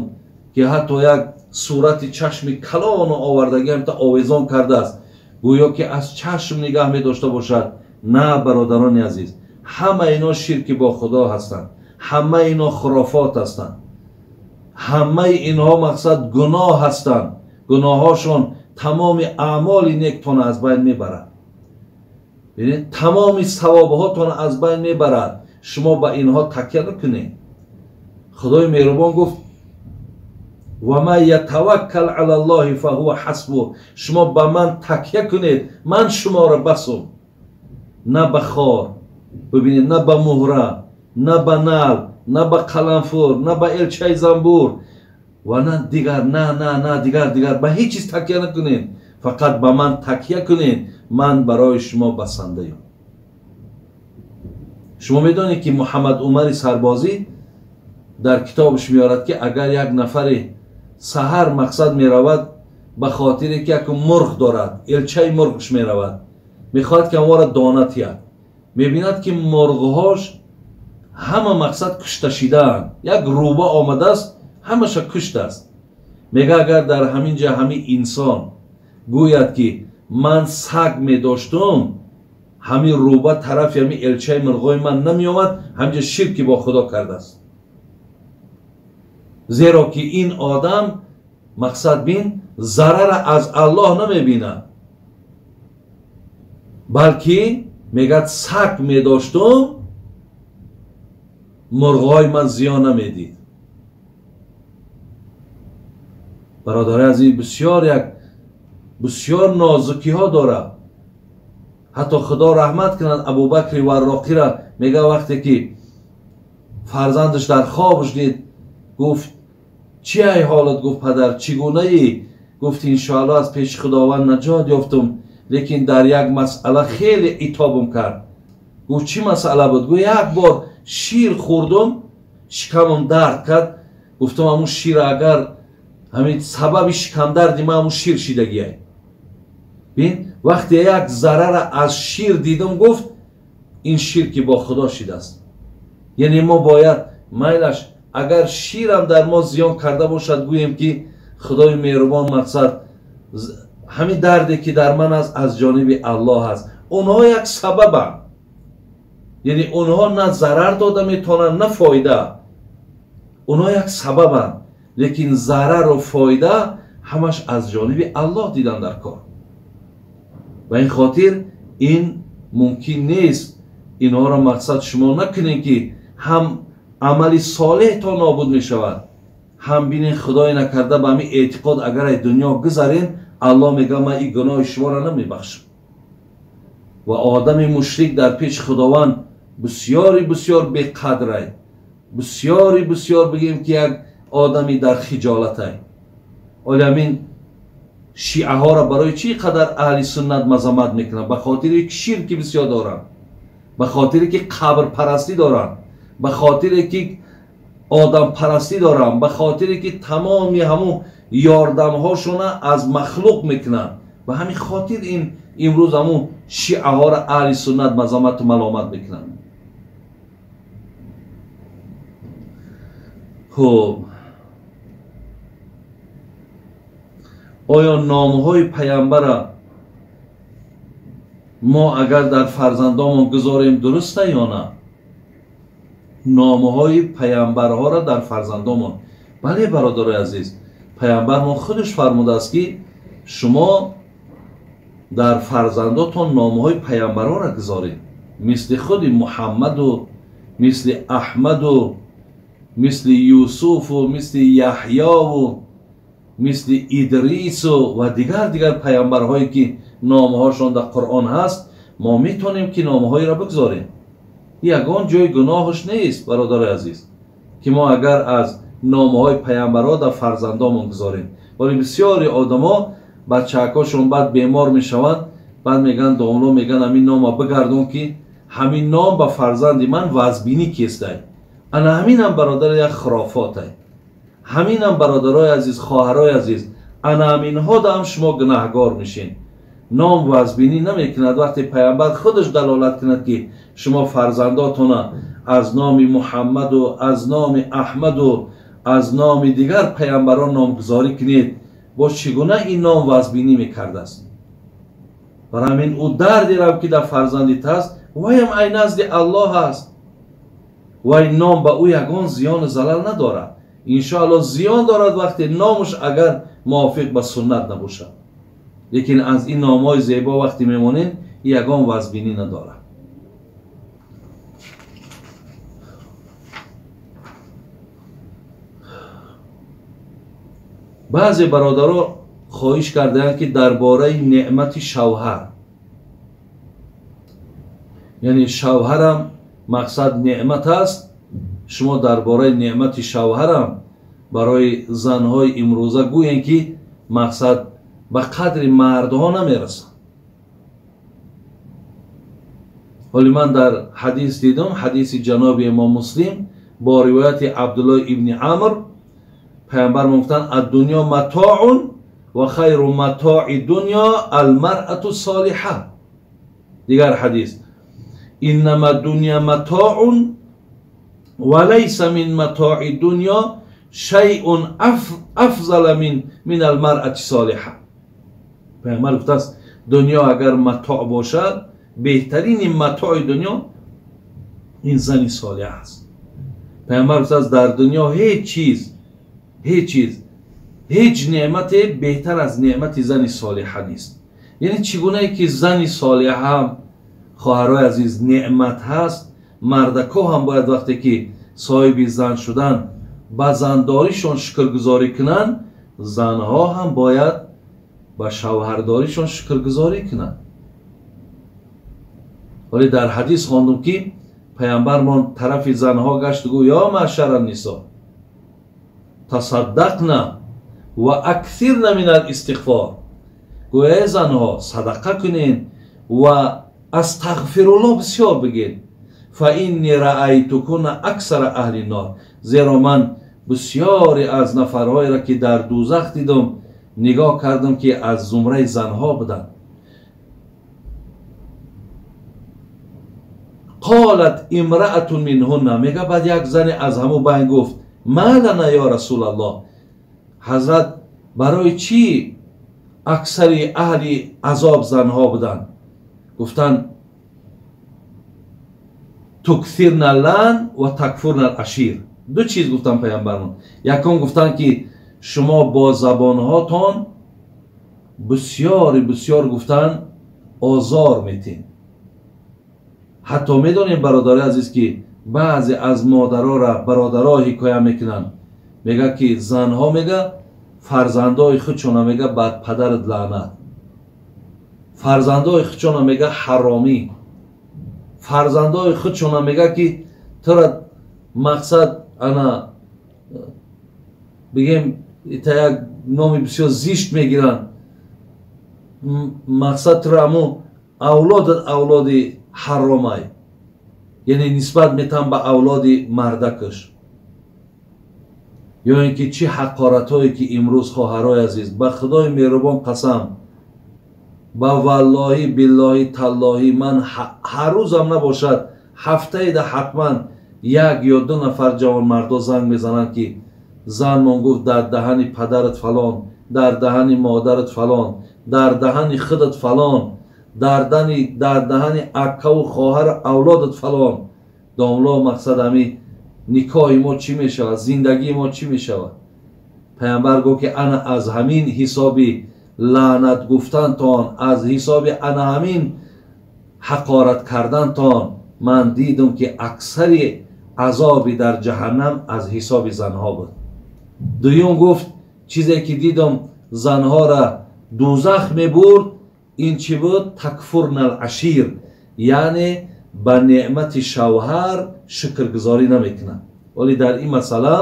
ки ҳатто як сурати чашми калону овардагӣ ҳамта овезон кардааст, гӯё ки аз чашм нигаҳ медошта бошад. На, бародарони азиз, ҳама ино ширки бо Худо ҳастанд, ҳама ино хурофот ҳастанд, ҳамаи инҳо мақсад гуноҳ ҳастанд. Гуноҳҳошон тамоми аъмоли нектона аз байн мебарад, бинед, тамоми савобҳотона аз байн мебарад. Шумо ба инҳо такя накунед. Худои меҳрубон гуфт: ва ман ятаваккал алаллоҳи фаҳува ҳасбуҳ. Шумо ба ман такя кунед, ман шуморо басум. На ба хор, бибинед, на ба муҳра, на ба нал, на ба қаламфур, на ба элчаи занбур ва на дигар, на на на дигар дигар, ба ҳеҷ чиз такя накунед, фақат ба ман такя кунед, ман барои шумо басандаям. Шумо медонед ки Муҳаммад Умари Сарбозӣ дар китобаш меорад ки агар як нафаре саҳар мақсад меравад ба хотире ки як мурғ дорад, элчаи мурғш меравад, мехоҳад ки онро дона тиҳад, мебинад ки мурғҳош ҳама мақсад кушта шидаанд, як рӯба омадааст ҳамаша куштааст. Мега агар дар ҳамин ҷа ҳамин инсон гӯяд ки ман саг медоштум, ҳамин рӯба тарафи ҳамин элчаи мурғҳои ман намеомад, ҳаминҷа ширки бо Худо кардааст. Зеро ки ин одам мақсад бин зарара аз Аллоҳ намебинад, балки мегӯяд саг медоштум, мурғҳои ман зиён намедид. Бародари азиз, бисёр як бисёр нозукиҳо дорад. Ҳатто Худо раҳмат кунад Абубакри Варроқиро, мега вақте ки фарзандаш дар хобш дид, гуфт: чи ай ҳолат? Гуфт: падар, чӣ гунаӣ? Гуфт: иншоаллоҳ аз пеши Худованд наҷот ёфтум, лекин дар як масъала хеле итобам кард. Гуфт: чӣ масъала буд? Гуфт: як бор шир хӯрдум, шикамам дард кард. Гуфтам ҳамун шир агар ҳамин сабаби шикамдарди ман ҳамун шир шидагиай. Бин, вақте як зарара аз шир дидам, гуфт Ин ширки бо худо шидааст. Яъне мо бояд майлаш агар ширам дар мо зиён карда бошад, гӯем ки худои меҳрубон мақсад ҳамин дарде ки дар ман аст аз ҷониби Аллоҳ аст. Онҳо як сабабанд, яъне онҳо на зарар дода метавонанд, на фоида. Онҳо як сабабанд, лекин зарару фоида ҳамаш аз ҷониби Аллоҳ дидан дар кор. Ба ин хотир ин мумкин нест. Инҳоро мақсад шумо накунед ки ҳам амали солеҳтон нобуд мешавад, ҳам бинед худое накарда ба ҳамин эътиқод агар ай дунё гузарен, Аллоҳ мегӯяд ман ин гуноҳи шуморо намебахшам. Ва одами мушрик дар пеши Худованд бисёри бисёр беқадрай, бисёри бисёр бигем ки як одами дар хиҷолатай. Оли ҳамин шиаҳоро барои чӣ қадар аҳли суннат мазаммат мекунанд? Ба хотире ки ширки бисёр доранд, ба хотире ки қабрпарастӣ доранд, ба хотире ки одампарастӣ доранд, ба хотире ки тамоми ҳамун ёрдамҳошона аз махлуқ мекунанд. Ба ҳамин хотир ин имрӯз ҳамун шиаҳоро аҳли суннат мазаммату маломат мекунанд. Хуб, оё номҳои паямбара мо агар дар фарзандомон гузорем дуруста ё на? Номҳои паямбарҳоро дар фарзандомон. Бале, бародарои азиз, паямбармон худаш фармудааст ки шумо дар фарзандотон номҳои паямбарҳоро гузоред, мисли худи Муҳаммаду, мисли Аҳмаду, мисли Юсуфу, мисли Яҳёву, мисли Идрису ва дигар паямбарҳое ки номҳошон дар Қуръон ҳаст, мо метавонем ки номҳоеро бигзорем. Ягон ҷои гуноҳаш нест, бародарои азиз, ки мо агар аз номҳои паямбарҳо дар фарзандомон гузорем. Вале бисёри одамо бачаакошон баъд бемор мешаванд, баъд мегӯянд, домло мегӯянд ҳамин нома бигардон ки ҳамин ном ба фарзанди ман вазбинӣ кестай. Ана ҳаминам бародар як хурофотай. Ҳаминам бародарои азиз, хоҳарои азиз, ана ҳаминҳо даам шумо гунаҳгор мешин. Ном вазбинӣ намекунад вақте паямбар худаш далолат кунад ки шумо фарзандотона аз номи Муҳаммаду, аз номи Аҳмаду, аз номи дигар паямбарон номгузорӣ кунед, бо чӣ гуна ин ном вазбинӣ мекардааст? Барои ҳамин ӯ дардерам ки дар фарзандит аст, ваям ай назди Аллоҳ аст, вай ном ба ӯ ягон зиёну залал надорад. Иншоаллоҳ зиён дорад вақте номаш агар мувофиқ ба суннат набошад, лекин аз ин номҳои зебо вақте мемонем ягон вазбинӣ надорад. Баъзе бародаро хоҳиш кардаанд ки дар бораи неъмати шавҳар, яъне шавҳарам мақсад неъмат аст, шумо дар бораи неъмати шавҳарам барои занҳои имрӯза гӯем ки мақсад ба қадри мардҳо намерасанд. Ҳоли ман дар ҳадис дидам, ҳадиси ҷаноби имом Муслим бо ривояти Абдуллоҳ ибни Амр, паямбар мегуфтанд: ад-дунё матоун ва хайру матои дунё алмарату солиҳа. Дигар ҳадис: иннама дунё матоун ва лайса мин матои дунё шайъун афзала мин алмарати солиҳа. Паямбар гуфтааст дунё агар матоъ бошад, беҳтарини матои дунё ин зани солиҳа аст. Паямбар гуфтааст дар дунё ҳеҷ чиз, ҳеҷ чиз, ҳеҷ неъмате беҳтар аз неъмати зани солиҳа нест. Яъне чӣ гунае ки зани солиҳа ҳам, хоҳарои азиз, неъмат ҳаст, мардако ҳам бояд вақте ки соҳиби зан шудан ба зандоришон шукргузорӣ кунанд, занҳо ҳам бояд ба шавҳардоришон шукргузорӣ кунанд. Вале дар ҳадис хондум ки паямбармон тарафи занҳо гашт гӯ: ё маъшара нисо тасаддақна ва аксирна мин алистиғфор. Гӯя эй занҳо, садақа кунед ва астағфируллоҳ бисёр бигед. Фа инни раайтукунна аксара аҳли нор. Зеро ман бисёре аз нафарҳоеро ки дар дӯзах дидам, нигоҳ кардам ки аз зумраи занҳо буданд. Қолат имраатун минҳунна, мега баъд як зане аз ҳамун байн гуфт: ма лана ё расулаллоҳ, ҳазрат барои чӣ аксари аҳли азоб занҳо буданд? Гуфтанд: туксирна лан ва такфурна алашир. Ду чиз гуфтанд паямбармон. Якум гуфтанд ки шумо бо забонҳотон бисёри бисёр гуфтанд озор метин. Ҳатто медонем, бародари азиз, ки баъзе аз модарора бародаро ҳикоя мекунанд, мега ки занҳо мега фарзандои худшона мега бар падарат лаънат, фарзандои худшона мега ҳаромӣ, фарзандои худшона мега ки тура мақсад ана бигем ита як номи бисёр зишт мегиранд, мақсад тура аму авлодат авлоди ҳаромай, яъне нисбат метам ба авлоди мардакаш. Ё ин ки чӣ ҳақоратҳое ки имрӯз, хоҳарои азиз, ба худои меҳрубон қасам, ба валлоҳӣ биллоҳӣ таллоҳӣ, ман ҳар рӯзам набошад ҳафтаида ҳатман як ё ду нафар ҷавонмардо занг мезананд ки занмон гуфт дар даҳани падарат фалон, дар даҳани модарат фалон, дар даҳани худат фалон, дар даҳани аккаву хоҳару авлодат фалон. Домло мақсад ҳами никоҳи мо чӣ мешавад, зиндагии мо чӣ мешавад? Паямбар гуфт ки ана аз ҳамин ҳисоби лаънат гуфтантон, аз ҳисоби ана ҳамин ҳақорат кардантон ман дидум ки аксари азоби дар ҷаҳаннам аз ҳисоби занҳо буд. Дуюм гуфт чизе ки дидум занҳора дузах мебурд, ин чӣ буд? Такфурна алашир, яъне ба неъмати шавҳар шукргузорӣ намекунанд. Вале дар ин масъала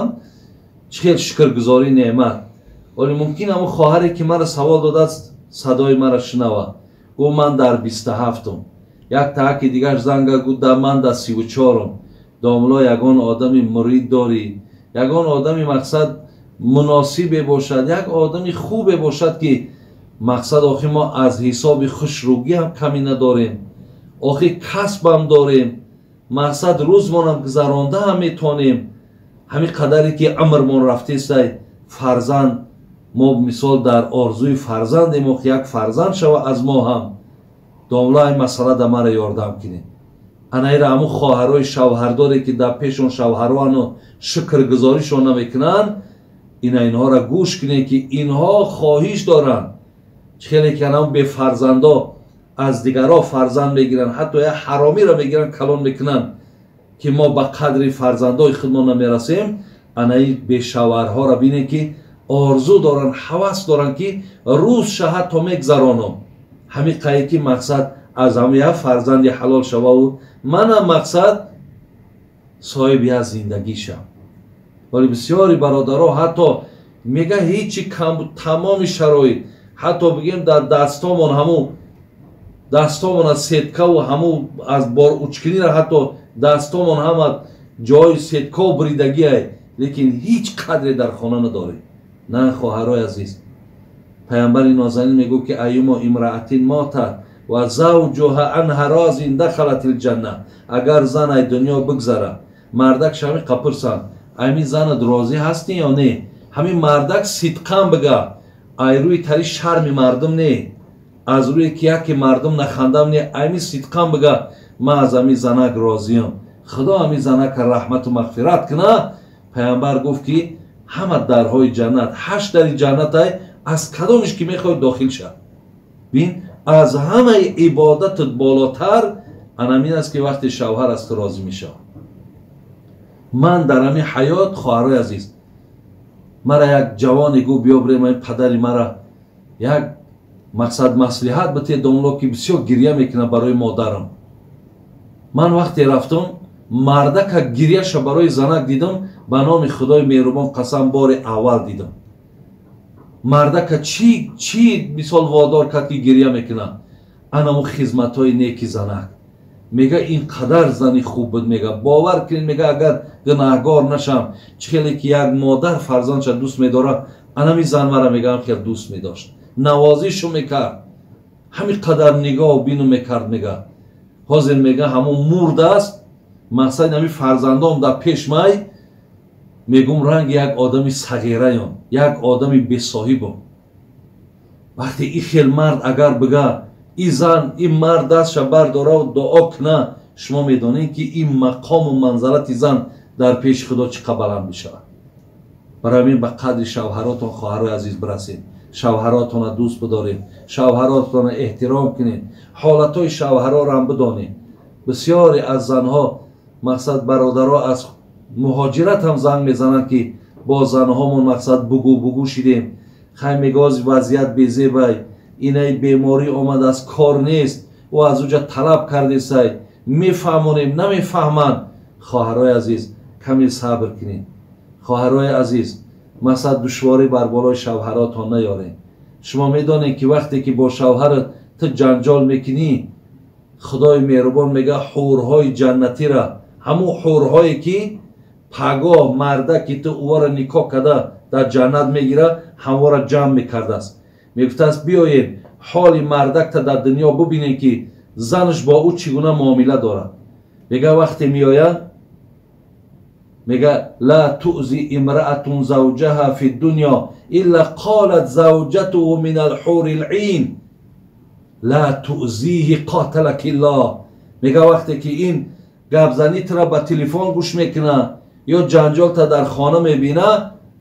чӣ хел шукргузорӣ неъмат? Вале мумкин ҳамун хоҳаре ки маро савол додааст садои маро шунава, гуфт ман дар 27-ум, як таҳаки дигар занга гуфт ман дар 34-ум. Домло ягон одами мурид дорӣ, ягон одами мақсад муносибе бошад, як одами хубе бошад ки мақсад охи мо аз ҳисоби хушрӯгӣ ҳам камӣ надорем, охи касбам дорем, мақсад рӯзмонам гузаронда ҳам метонем, ҳамин қадаре ки умрмон рафтесай фарзанд, мо мисол дар орзуи фарзандем, охи як фарзанд шава аз мо ҳам. Домла ин масъала да мара ёрдам кунед. Анаира ҳамун хоҳарои шавҳардоре ки дар пешон шавҳароану шукргузоришон намекунанд, ина инҳоро гӯш кунед ки инҳо хоҳиш доранд. Чӣ хеле ки анам бефарзандо аз дигарҳо фарзанд мегиранд, ҳатто як ҳаромиро мегиранд, калон мекунанд ки мо ба қадри фарзандои худмон намерасем. Анаи бешавҳарҳоро бинед ки орзу доранд, ҳавас доранд ки рӯз ша ҳатто мегзаронам, ҳамин қае ки мақсад аз ҳам як фарзанди ҳалол шававу манам мақсад соҳиби як зиндагӣ шам. Вале бисёри бародаро ҳатто мега ҳечи кам тамоми шароит, ҳатто бигем дар дастомон ҳамун дастомон аз сеткаву ҳамун аз боручкиниро ҳатто дастомон ҳама ҷои сеткао буридагиай, лекин ҳеҷ қадре дар хона надорем. На хоҳарои азиз, паямбари нозанин мегӯ ки аюмо имраатин мотат ва завҷуҳа анҳа розин дахалат илҷанна. Агар зан ай дунё бигзара, мардак шами қапурсанд, ами занат розӣ ҳастӣ ё не? Ҳамин мардак сидқан бига, ай рӯи тари шарми мардум не, аз рӯе ки яке мардум нахандам не, ами сидқан бига ман аз ами занак розиям, худо ами занака раҳмату мағфират куна. Паямбар гуфт ки ҳама дарҳои ҷаннат, 8 дари ҷаннатай, аз кадомиш ки мехоҳӣ дохил шав. Бин, аз ҳамаи ибодатат болотар анамин аст ки вақте шавҳар аз ту розӣ мешавад. Ман дар ҳамин ҳаёт, хоҳарои азиз, мара як ҷавоне гуфт биё бирем ин падари мара як мақсад маслиҳат бите, домло ки бисёр гирья мекунад барои модарам. Ман вақте рафтам, мардака гирьяша барои занак дидам, ба номи худои меҳрубон қасам бори аввал дидам. Мардака чӣ мисол водор кард ки гирья мекунад? Анаму хизматҳои неки занак. Мега ин қадар зани хуб буд, мега бовар кунед, мега агар гунаҳгор нашам, чӣ хеле ки як модар фарзандша дӯст медорад, анами зан мара мегаам хел дӯст медошт, навозишу мекард, ҳамин қадар нигоҳу бину мекард. Мега Ҳозир мега ҳамон мурд аст, мақсад ҳамин фарзандом дар пеш май, мегум ранги як одами сағираён, як одами бесоҳибом. Вақте и хел мард агар бига, и зан, и мард дастша бардораву дуо куна, шумо медонед ки ин мақому манзалати зан дар пеши Худо чӣ қадр баланд мешавад. Барои ҳамин ба қадри шавҳаротон, хоҳарои азиз, бирасед, шавҳаротонро дӯст бидоред, шавҳаротонро эҳтиром кунед, ҳолатҳои шавҳароро ҳам бидонед. Бисёре аз занҳо, мақсад бародаро аз муҳоҷират ҳам занг мезананд, ки бо занҳомон мақсад бугу бугу шидем, хай мегаози вазъият безебай, инаи беморӣ омадааст, кор нест, ӯ аз уҷа талаб кардесай, мефаҳмонем, намефаҳманд. Хоҳарои азиз, каме сабр кунед. Хоҳарои азиз, мақсад душворӣ бар болои шавҳаротон наёред. Шумо медонед ки вақте ки бо шавҳарат ту ҷанҷол мекунӣ, Худои меҳрубон мега ҳурҳои ҷаннатира, ҳамун ҳурҳое ки пагоҳ марда ки ту ӯро никоҳ карда дар ҷаннат мегира, ҳамвора ҷамъ мекардааст. Мегуфтааст биёед ҳоли мардакта дар дунё бубинед ки занаш бо ӯ чӣ гуна муомила дорад. Мега вақте меояд, мега ла туъзи имраатун завҷаҳа фи дунё илла қолат завҷатуҳу мин алҳури лъин ла туъзиҳи қоталаки ллоҳ. Мега вақте ки ин гапзанитра ба телефон гӯш мекуна ё ҷанҷолта дар хона мебина,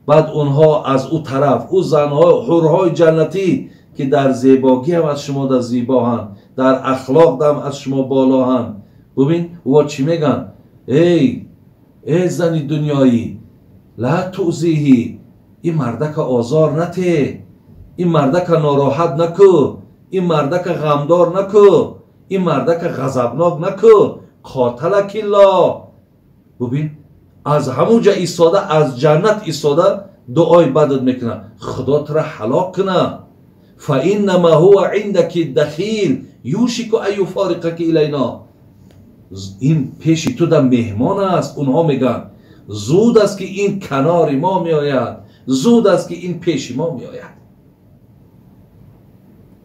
баъд онҳо аз ӯ тараф, ӯ занҳо ҳурҳои ҷаннатӣ ки дар зебогӣ ҳам аз шумо да зебоҳанд, дар ахлоқ дам аз шумо болоҳанд. Бубин ӯ чӣ мегӯянд? Эй эй зани дунёӣ, ла туъзиҳи, ин мардака озор нате, ин мардака нороҳат наку, ин мардака ғамдор наку, ин мардака ғазабнок наку, қоталакиллоҳ. Бубин аз ҳамун ҷа истода, аз ҷаннат истода дуои бадат мекунад, Худо тура ҳалок куна. Фаиннама ҳува индаки дахил юшику ан юфориқаки илайно. Ин пеши ту да меҳмон аст. Онҳо мегӯянд зуд аст ки ин канори мо меояд, зуд аст ки ин пеши мо меояд.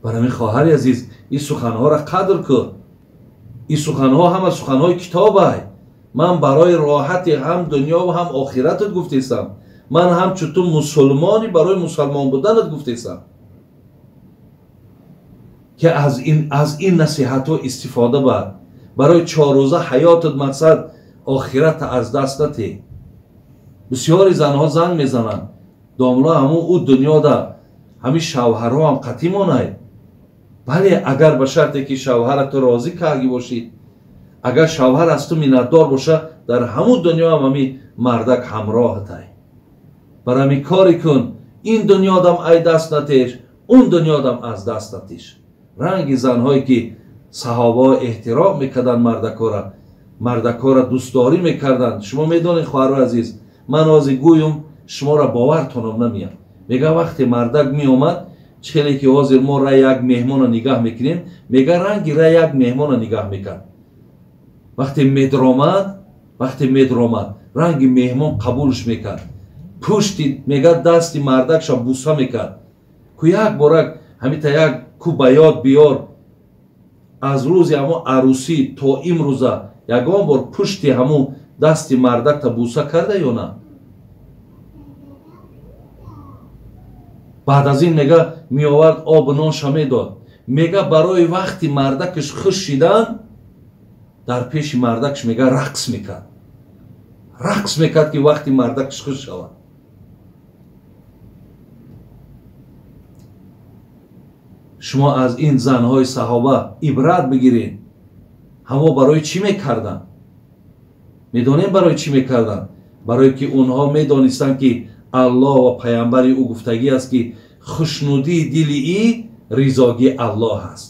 Барои ҳамин хоҳари азиз, ин суханҳоро қадр кун. Ин суханҳо ҳама суханҳои китобай. Ман барои роҳати ҳам дунё ва ҳам охиратат гуфтесам. Ман ҳамчун ту мусулмонӣ барои мусалмон буданат гуфтесам ки аз ин насиҳатҳо истифода бар. Барои чоррӯза ҳаётат мақсад охирата аз даст натӣ. Бисёри занҳо занг мезананд, домла ҳамун ӯ дунёда ҳамин шавҳарҳо ҳам қатъӣ монай. Бале, агар ба шарте ки шавҳара ту розӣ кардӣ бошӣ, агар шавҳар аз ту миннатдор боша, дар ҳамун дунё ҳам ҳамин мардак ҳамроҳатай. Барои ҳамин коре кун, ин дунёдам ай даст натеш, он дунёдам аз даст натеш. Ранги занҳое ки саҳобаҳо эҳтиром мекарданд мардакора, мардакора дӯстдорӣ мекарданд. Шумо медонед, хоҳарои азиз, ман ҳозир гӯюм шуморо бовартонам намеям. Мега вақте мардак меомад, челе ки ҳозир мо рай як меҳмонро нигаҳ мекунем, мега ранги рай як меҳмонро нигаҳ мекард. Вақте медромад, ранги меҳмон қабулш мекард. Пушти мега дасти мардакша буса мекард. Ку як борак ҳамита як ку ба ёд биёр, аз рӯзи ҳамон арӯсӣ то имрӯза ягон бор пушти ҳамон дасти мардакта буса карда ё на? Баъд аз ин мега меовард обу нонша медод. Мега барои вақти мардакаш хуш шидан дар пеши мардакаш мега рақс мекард. Рақс мекард ки вақти мардакаш хуш шавад. Шумо аз ин занҳои саҳоба ибрат бигиред. Ҳамо барои чӣ мекарданд? Медонем барои чӣ мекарданд? Барое ки онҳо медонистанд ки Аллоҳ ва паямбари ӯ гуфтагӣ аст ки хушнудии дили ӣ ризогии Аллоҳ аст.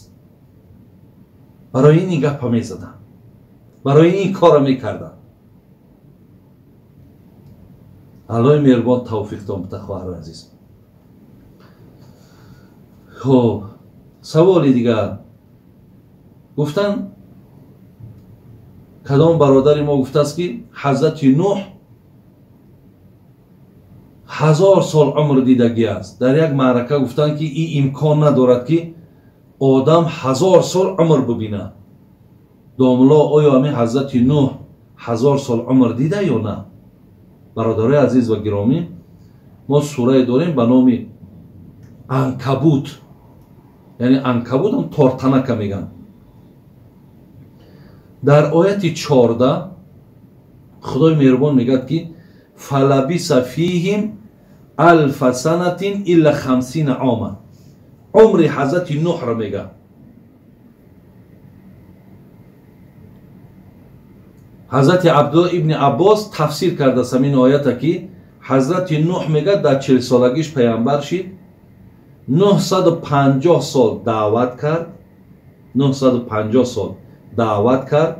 Барои ин гапа мезаданд, барои ин корро мекарданд. Аллоҳи меҳрубон тавфиқтон бита, хоҳари азиз. Хуб, саволи дигар. Гуфтанд кадом бародари мо гуфтааст ки ҳазрати Нуҳ 1000 сол умр дидагӣ аст. Дар як маърака гуфтанд ки ин имкон надорад ки одам 1000 сол умр бибинад. Домло оё ҳамин ҳазрати Нуҳ 1000 сол умр дида ё на? Бародарои азиз ва гиромӣ, мо сурае дорем ба номи Анкабут, яъне Анкабут ҳам тортанака мегӯянд. Дар ояти 14 Худои меҳрубон мегӯяд ки фалабиса фиҳим алфа санатин илла хамсина ома. Умри ҳазрати Нуҳро мегӯяд. Ҳазрати Абдулло ибни Аббос тафсир кардааст ҳамин оята ки ҳазрати Нуҳ мегӯяд дар 40 солагиш паямбар шид, 950 сол даъват кард, 950 сол даъват кард.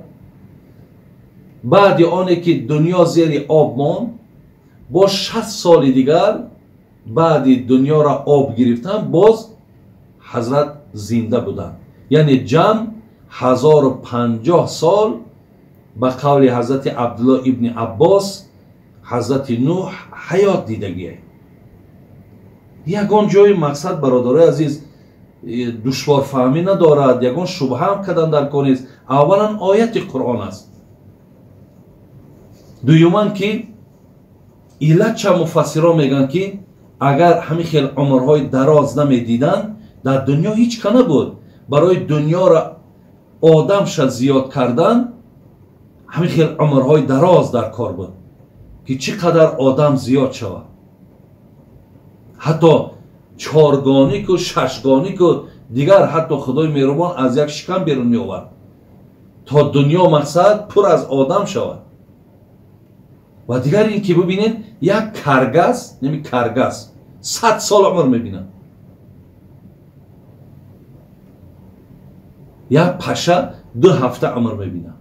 Баъди оне ки дунё зери об монд, бо 60 соли дигар баъди дунёро об гирифтан боз ҳазрат зинда буданд. Яъне ҷамъ 1050 сол ба қавли ҳазрати Абдулло ибни Аббос ҳазрати Нуҳ ҳаёт дидагие. Ягон ҷои мақсад, бародарои азиз, душворфаҳмӣ надорад, ягон шубҳа ҳам кардан дар кор нест. Аввалан ояти Қуръон аст. Дуюман ки иллатча муфассирон мегӯянд ки агар ҳамин хел умрҳои дароз намедиданд, дар дунё ҳеҷ ка набуд. Барои дунёро одамша зиёд кардан ҳамин хел умрҳои дароз дар кор буд ки чӣ қадар одам зиёд шавад. Ҳатто чоргонику шашгонику дигар ҳатто Худои меҳрубон аз як шикам берун меовард то дунё мақсад пур аз одам шавад. Ва дигар ин ки бибинед, як каргас, неми каргас 100 сол умр мебинад, як паша 2 ҳафта умр мебинад.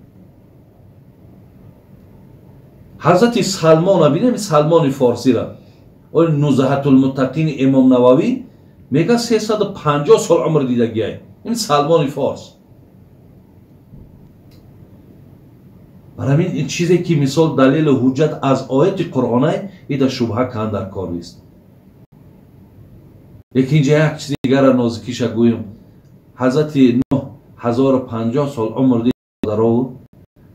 Ҳазрати Салмона бинем, Салмони форсира, ои Нузҳатулмуттақини Имом Нававӣ мегӯяд 350 сол умр дидагиай. Ин Салмони форс. Барои ҳамин ин чизе ки мисол далелу ҳуҷҷат аз ояти Қуръонай, ида шубҳа кан дар кор нест. Лекин инҷа як чизи дигара нозикиша гӯем. Ҳазрати Нуҳ 1050 сол умр дидаро,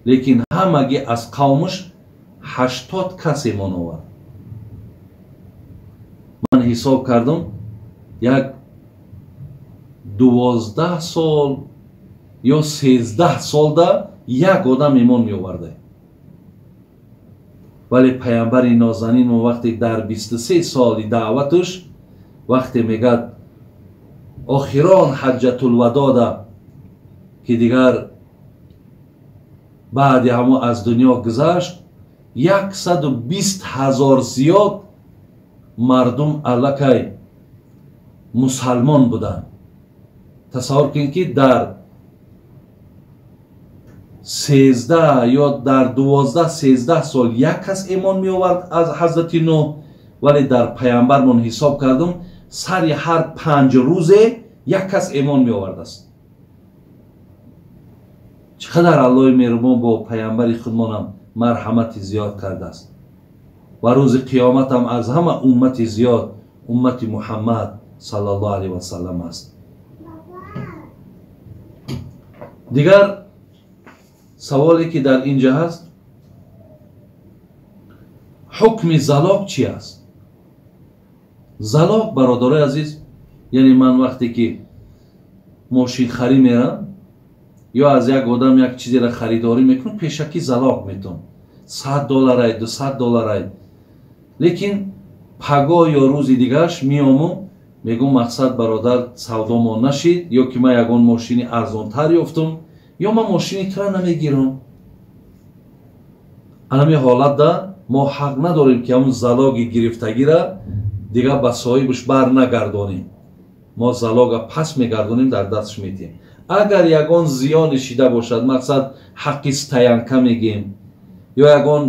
лекин ҳамагӣ аз қавмаш 80 кас имон овард. Ман ҳисоб кардам, як 12 сол ё 13 солда як одам имон меоварда. Вале паямбари нозанин мо вақте дар 23 соли даъваташ вақте мегӯяд охирон ҳаҷҷатулвадода ки дигар баъди ҳамо аз дунё гузашт, 120 000 зиёд мардум аллакай мусалмон буданд. Тасаввур кунед ки дар 13 ё дар 12-13 сол як кас имон меовард аз ҳазрати Нуҳ, вале дар паямбармон ҳисоб кардам сари ҳар 5 рӯзе як кас имон меовардааст. Чӣ қадар Аллоҳи меҳрубон бо паямбари худмонам марҳамати зиёд кардааст. Ва рӯзи қиёматам аз ҳама уммати зиёд уммати Муҳаммад саллаллоҳу алайҳи васаллам аст. Дигар саволе ки дар инҷа ҳаст, ҳукми залоқ чи аст? Залоқ, бародарои азиз, яъне ман вақте ки мошинхарӣ мерам ё аз як одам як чизеро харидорӣ мекунам, пешакӣ залоқ метавон, $100, $200. Лекин пагоҳ ё рӯзи дигараш меому мегӯм мақсад бародар савдомон нашид, ё ки ман ягон мошини арзонтар ёфтум, ё ман мошини тура намегирам. Анами ҳолатда мо ҳақ надорем ки ҳамун залоги гирифтагира дигар ба соҳибаш бар нагардонем. Мо залога пас мегардонем, дар дастш метиҳем. Агар ягон зиёне шида бошад, мақсад ҳаққи стоянка мегем, ё ягон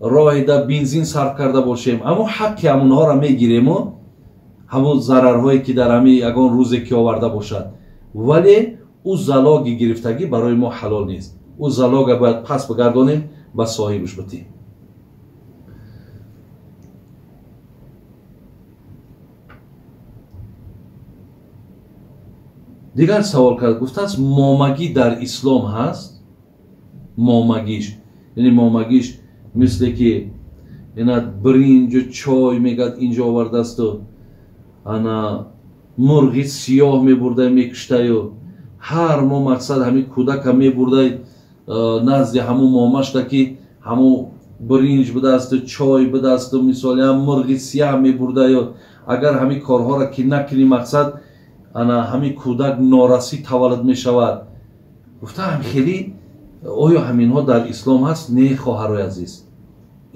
роҳида бензин сарф карда бошем, аммо ҳаққи ҳамонҳоро мегирему ҳамон зарарҳое ки дар ҳами ягон рӯзе ки оварда бошад. Вале ӯ залоги гирифтагӣ барои мо ҳалол нест. Ӯ залога бояд пас бигардонем, ба соҳибаш битем. Дигар савол кард, гуфтааст момагӣ дар ислом ҳаст? Момагиш, яъне момагиш мисле ки ина биринҷу чой мегад инҷо овардаасту ана мурғи сиёҳ мебурдай мекуштаю ҳар мо мақсад ҳамин кӯдака мебурдай назди ҳамун момашда ки ҳамун биринҷ будаасту чой будаасту мисоли ҳам мурғи сиёҳ мебурдаю агар ҳамин корҳоро ки накунӣ мақсад ана ҳамин кӯдак норасӣ таваллуд мешавад. Гуфтаам хеле оё ҳаминҳо дар ислом ҳаст? Не, хоҳарои азиз,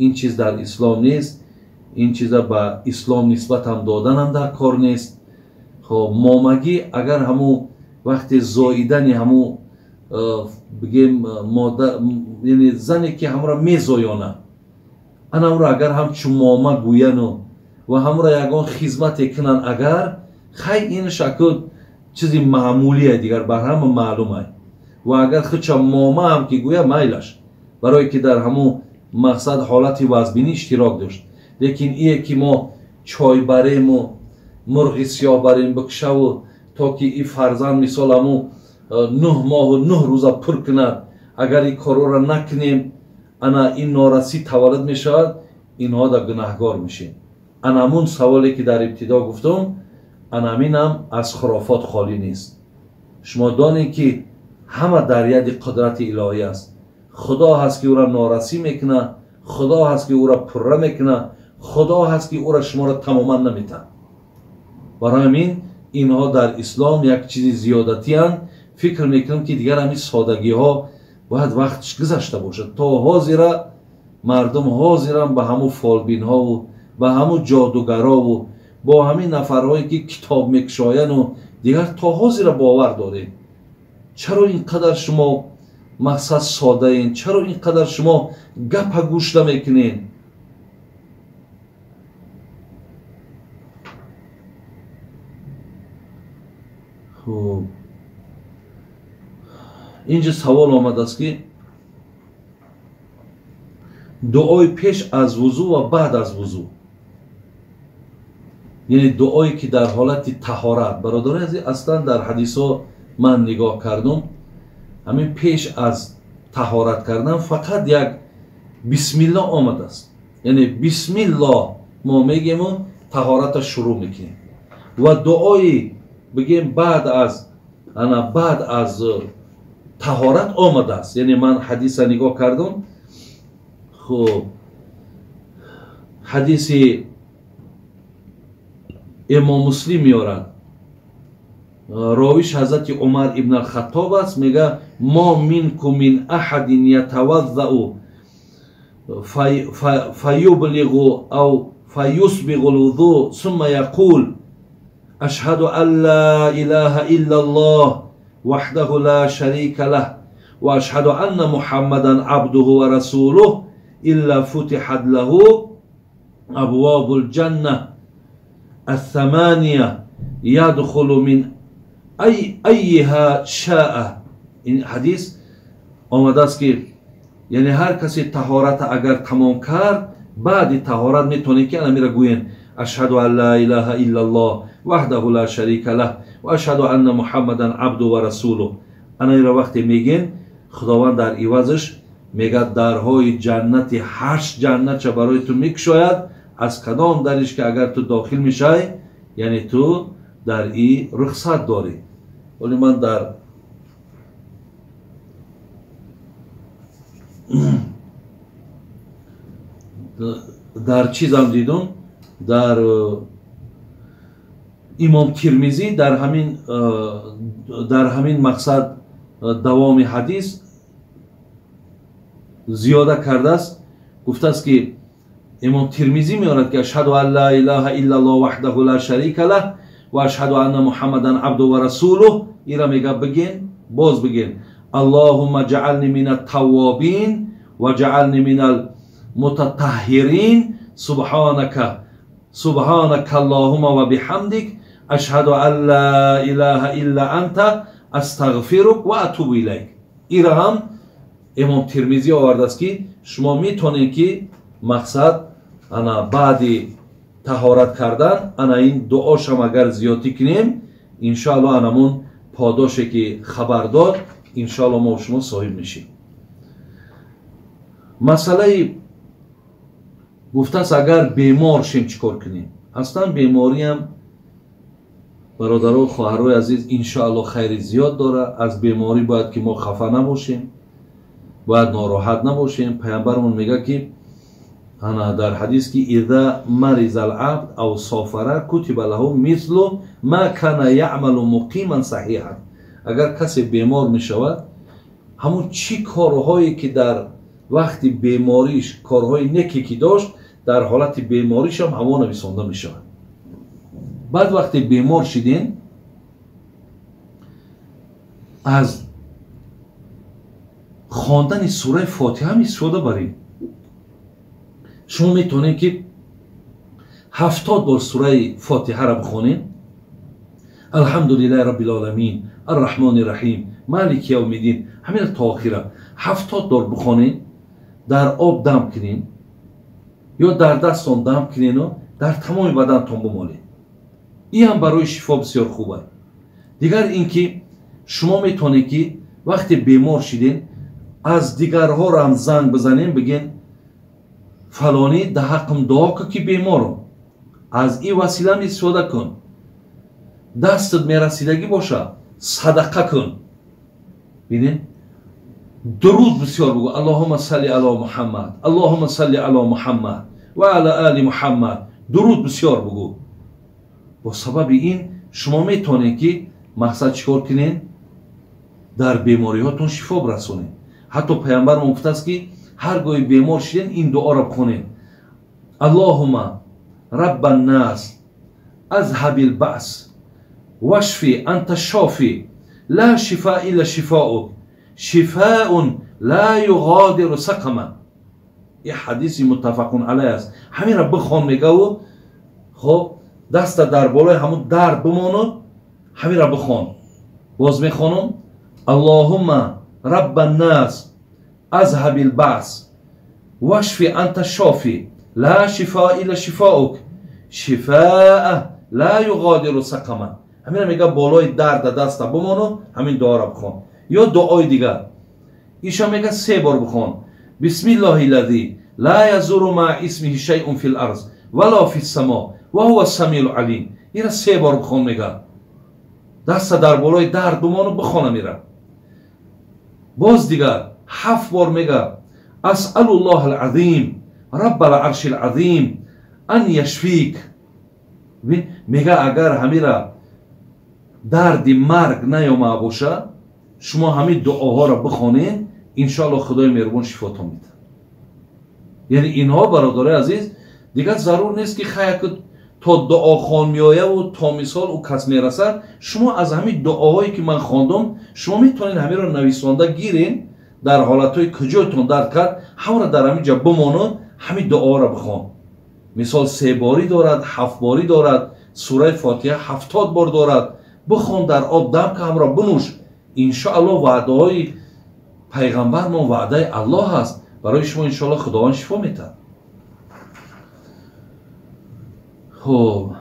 ин чиз дар ислом нест. Ин чиза ба ислом нисбатам доданам дар кор нест. Хоб, момагӣ агар ҳамун вақте зоидани ҳамун бигем модар, яъне зане ки ҳамро мезоёна, ана ӯро агар ҳамчун мома гӯяну ва ҳамро ягон хизмате кунанд, агар хай ин шакл чизи маъмулие, дигар бар ҳама маълумай. Ва агар худша мома ҳам ки гӯя майлаш, барое ки дар ҳамун мақсад ҳолати вазбинӣ иштирок дошт. Лекин ие ки мо чой барему мурғи сиёҳ барем бикушаву то ки и фарзанд мисол ҳамун 9 моҳу 9 рӯза пур кунад, агар ин корҳоро накунем, ана ин норасӣ таваллуд мешавад, инҳо да гунаҳгор мешем. Ана ҳамун саволе ки дар ибтидо гуфтум, ана ҳаминам аз хурофот холӣ нест. Шумо донед ки ҳама дар яди қудрати илоҳӣ аст. Худо ҳаст ки ӯро норасӣ мекунад, Худо ҳаст ки ӯро пурра мекунад, Худо ҳаст ки ӯро шуморо тамоман наметаҳад. Барои ҳамин инҳо дар ислом як чизи зиёдатиянд. Фикр мекунам ки дигар ҳамин содагиҳо бояд вақтш гузашта бошад. То ҳозира мардум ҳозирам ба ҳамун фолбинҳову ба ҳамун ҷодугарову бо ҳамин нафарҳое ки китоб мекушояну дигар то ҳозира бовар дорем. Чаро ин қадар шумо мақсад содаен? Чаро ин қадар шумо гапа гӯш намекунед? Хуб, инҷо савол омадааст ки дуои пеш аз вузӯ ва баъд аз вузӯ, яъне дуое ки дар ҳолати таҳорат. Бародарони азиз, аслан дар ҳадисҳо ман нигоҳ кардум, ҳамин пеш аз таҳорат кардан фақат як бисмилло омадааст. Яъне бисмилло мо мегему таҳората шурӯъ мекунем ва дуои бигем баъд аз ана баъд аз таҳорат омадааст. Яъне ман ҳадиса нигоҳ кардум. Хуб, ҳадиси имом Муслим меорад, ровиш ҳазрати Умар ибн ал-Хаттоб аст, мега мо минкум мин аҳадин ятаваззау фаюблиғу ав фаюсбиғу лвузу сумма яқул ашҳаду ан ла илаҳа илла аллоҳ ваҳдаҳу ла шарика лаҳ ва ашҳаду анна муҳаммадан абдуҳу ва расулуҳ илла футиҳат лаҳу абвобул ҷанна الثمانية يدخل من أيها شاء. این حدیث آمده است که یعنی هر کسی طهارت اگر تمام کرد، بعد طهارت میتونه که انا میره گوین اشهد ان لا اله الا الله وحده لا شریک له و اشهد ان محمدا عبده و رسوله. انا ایرا وقتی میگین خداوند در عوضش میگه درهای جنت 8 جنت چه برای تو میکشاید، از کدام درش که اگر تو داخل میشای یعنی تو در ای رخصت داری. ولی من در چیزم دیدم، در امام ترمذی در همین مقصد دوام حدیث زیاده کرده است. گفته است که امام ترمذی میارد که اشهد ان لا اله الا الله وحده لا شریک له و اشهد ان محمدا عبده و رسوله. ایرا میگه بگین، باز بگین اللهم اجعلنی من التوابین و اجعلنی من المتطهرین سبحانك سبحانك اللهم و بحمدک اشهد ان لا اله الا انت استغفرک و اتوب الیک. ایرا هم امام ترمذی آورده است که شما میتونید که مقصد انا بعد طهارت کردن انا این دعاشم اگر زیادی کنیم انشاءالله انمون پاداشه که خبر داد انشاءالله ما شما صاحب میشیم. Масъалаи гуфтааст, агар бемор шем чӣ кор кунем? Аслан бемориам, бародару хоҳарои азиз, иншоалло хайри зиёд дорад. Аз беморӣ бояд ки мо хафа набошем, бояд нороҳат набошем. Пайғамбарамон мегӯяд ки ана дар ҳадис ки иза мариза алабд ав софара кутиба лаҳу мислу ма кана яъмалу муқиман саҳиҳан. Агар касе бемор мешавад, ҳамон чӣ корҳое ки дар вақти бемориш корҳои неке ки дошт, дар ҳолати беморишам ҳамон нависонда мешавад. Баъд вақте бемор шидем, аз хондани сураи Фотиҳа ҳам истифода барем. Шумо метавонед ки 70 бор сураи Фотиҳаро бихонед. Алҳамдулиллаҳи раббил оламин, арраҳмони раҳим, малики явмиддин, ҳамина то охира 70 бор бихонед, дар об дам кунед ё дар дастон дам кунеду дар тамоми бадантон бимолед. Ин ҳам барои шифо бисёр хуб аст. Дигар ин ки шумо метавонед ки вақте бемор шиден аз дигарҳоро ҳам занг бизанем, бигӯен фалонӣ да ҳаққам дуо кун ки беморам, аз ин василаам истифода кун, дастат мерасидагӣ боша садақа кун. Бинед, дуруд бисёр бигӯ, аллоҳума салли ало Муҳаммад, аллоҳума салли ало Муҳаммад ва ала али Муҳаммад, дуруд бисёр бигӯ. Бо сабаби ин шумо метавонед ки мақсад чӣ кор кунед? Дар бемориҳотон шифо бирасонед. Ҳатто пайғамбармон гуфтааст ки ҳар гоҳе бемор шиден ин дуоро бихонед: аллоҳума рабба ннас азҳаби лбаъс вашфи анта шофи ла шифа илла шифоук шифаун ла юғодиру сақама. Ин ҳадиси муттафақун алайҳ аст. Ҳаминро бихон мегаву, хоб даста дар болои ҳамун дард бимону ҳаминро бихон. Боз мехонам: аллоҳума рабба ннас азҳаби лбаъс вашфи анта шофи ла шифа илла шифоук шифаа ла юғодиру сақама. Ҳаминро мега болои дарда даста бимону ҳамин дуоро бихон. Ё дуои дигар иша мега 3 бор бихон: бисмиллоҳи лазӣ ла язуру ма исмиҳи шайъун фил арз вала фис само ва ҳува самиул алим. Ира 3 бор бихон мега. Даста дар болои дард бимону бихона мера. Боз дигар 7 бор мега: асалуллоҳ алазим раббал аршил азим ан яшфик. Мега агар ҳамира дарди марг наёмаа боша, шумо ҳамин дуоҳоро бихонед, иншоалло Худои меҳрубон шифотон медиҳад. Яъне инҳо бародарои азиз дигар зарур нест ки хаяк то дуохон меояву то мисол ӯ кас мерасад. Шумо аз ҳамин дуоҳое ки ман хондам, шумо метавонед ҳаминро нависонда гиред, дар ҳолатҳои куҷоятон дард кард ҳамро дар ҳамин ҷо бимонад, ҳамин дуоро бихон. Мисол 3 борӣ дорад, 7 борӣ дорад, сураи Фотиҳа 70 бор дорад. Бихон, дар об дам ка, ҳамро бинӯш. Иншоалло ваъдаҳои пайғамбармон ваъдаи Аллоҳ аст. Барои шумо иншоалло Худованд шифо медиҳад. Хуб,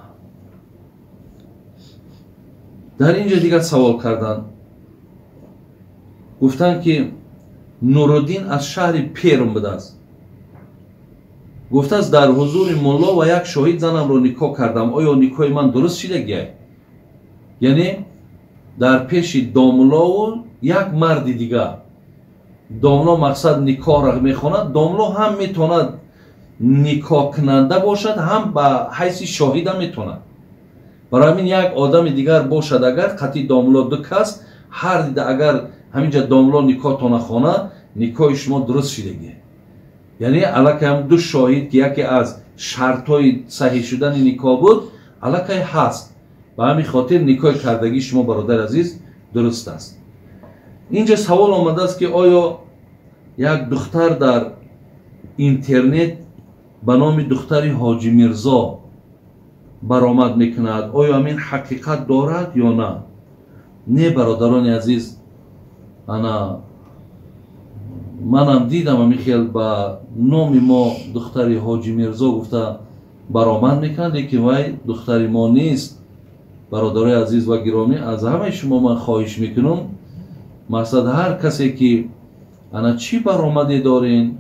дар ин ҷо дигар савол карданд, гуфтанд ки Нуруддин аз шаҳри Перм будааст. Гуфтааст дар ҳузури мулло ва як шоҳид занамро никоҳ кардам, оё никоҳи ман дуруст шидагиай? Яъне дар пеши домлову як марди дигар. Домло мақсад никоҳро мехонад, домло ҳам метавонад никоҳкунанда бошад, ҳам ба ҳайси шоҳида метавонад. Барои ҳамин як одами дигар бошад, агар қатъи домло 2 кас, ҳар дида агар ҳаминҷа домло никоҳтона хона, никоҳи шумо дуруст шидагӣ. Яъне аллакай ҳам 2 шоҳид ки яке аз шартҳои саҳиҳ шудани никоҳ буд, аллакай ҳаст. Ба ҳамин хотир никоҳи кардагии шумо бародари азиз дуруст аст. Инҷа савол омадааст ки оё як духтар дар интернет ба номи духтари Ҳоҷи Мирзо баромад мекунад, оё ҳамин ҳақиқат дорад ё на? Не, бародарони азиз, ана манам дидам ҳамин хел ба номи мо духтари Ҳоҷи Мирзо гуфта баромад мекунад, лекин вай духтари мо нест. Бародарои азиз ва гиромӣ, аз ҳамаи шумо ман хоҳиш мекунам, мақсад ҳар касе ки ана чӣ баромаде дорен,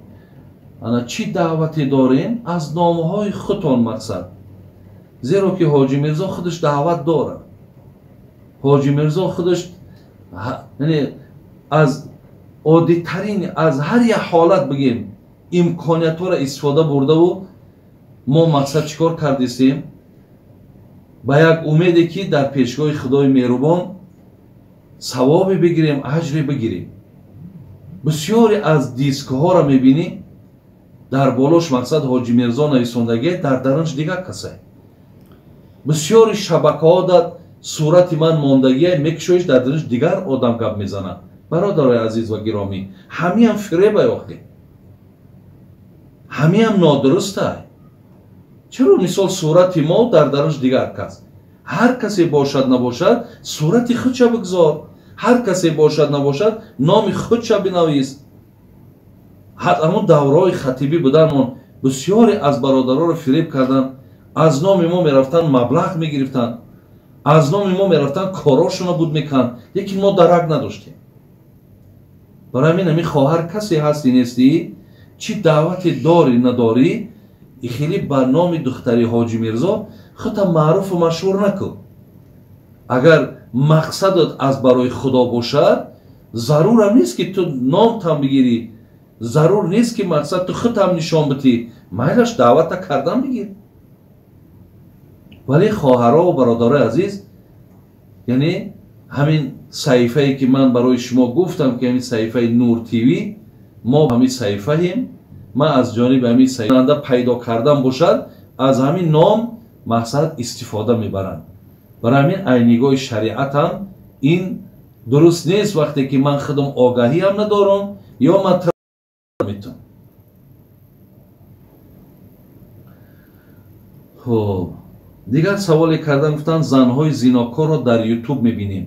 Ана чӣ даъвате дорем аз номҳои худтон мақсад, зеро ки Ҳоҷи Мирзо худаш даъват дорад. Ҳоҷи Мирзо худаш яъне аз оддитарин, аз ҳар як ҳолат бигем, имкониятҳоро истифода бурдаву мо мақсад чӣ кор кардистем? Ба як умеде ки дар пешгоҳи Худои меҳрубон савобе бигирем, аҷре бигирем. Бисёре аз дискҳоро мебинӣ, дар болош мақсад Ҳоҷи Мирзо нависондагие, дар дарунаш дигар касае. Бисёри шабакаҳо дар сурати ман мондагие, мекушоиш, дар дарунаш дигар одам гап мезанад. Бародарои азиз ва гиромӣ, ҳамиам фиребай охи, ҳамиам нодурустай. Чаро мисол сурати мо дар дарунаш дигар кас? Ҳар касе бошад набошад, сурати худша бигзор. Ҳар касе бошад набошад, номи худша бинавис. Ҳамон давраҳои хатибӣ буданмон бисёре аз бародароро фиреб карданд. Аз номи мо мерафтанд, маблағ мегирифтанд, аз номи мо мерафтанд, корошонро буд мекарданд, лекин мо дарак надоштем. Барои ҳамин ҳамин хоҳар касе ҳасти нестӣ, чӣ даъвате дорӣ надорӣ, и хеле ба номи духтари Ҳоҷи Мирзо худта маъруфу машҳур накун. Агар мақсадат аз барои Худо бошад, зарурам нест ки ту номтам бигирӣ, зарур нест ки мақсад ту худтам нишон битӣ, майлаш даъвата кардан бигир. Вале хоҳарову бародарои азиз, яъне ҳамин саҳифае ки ман барои шумо гуфтам, ки ҳамин саҳифаи Нур ТВ, мо ҳамин саҳифаем, ман аз ҷониби ҳамин саҳифа пайдо кардан бошад, аз ҳамин ном мақсад истифода мебаранд. Барои ҳамин ай нигоҳи шариатам ин дуруст нест, вақте ки ман худам огаҳиам надорам ё ман метавонам. Хуб, дигар саволе кардан, гуфтанд занҳои зинокорро дар Ютуб мебинем,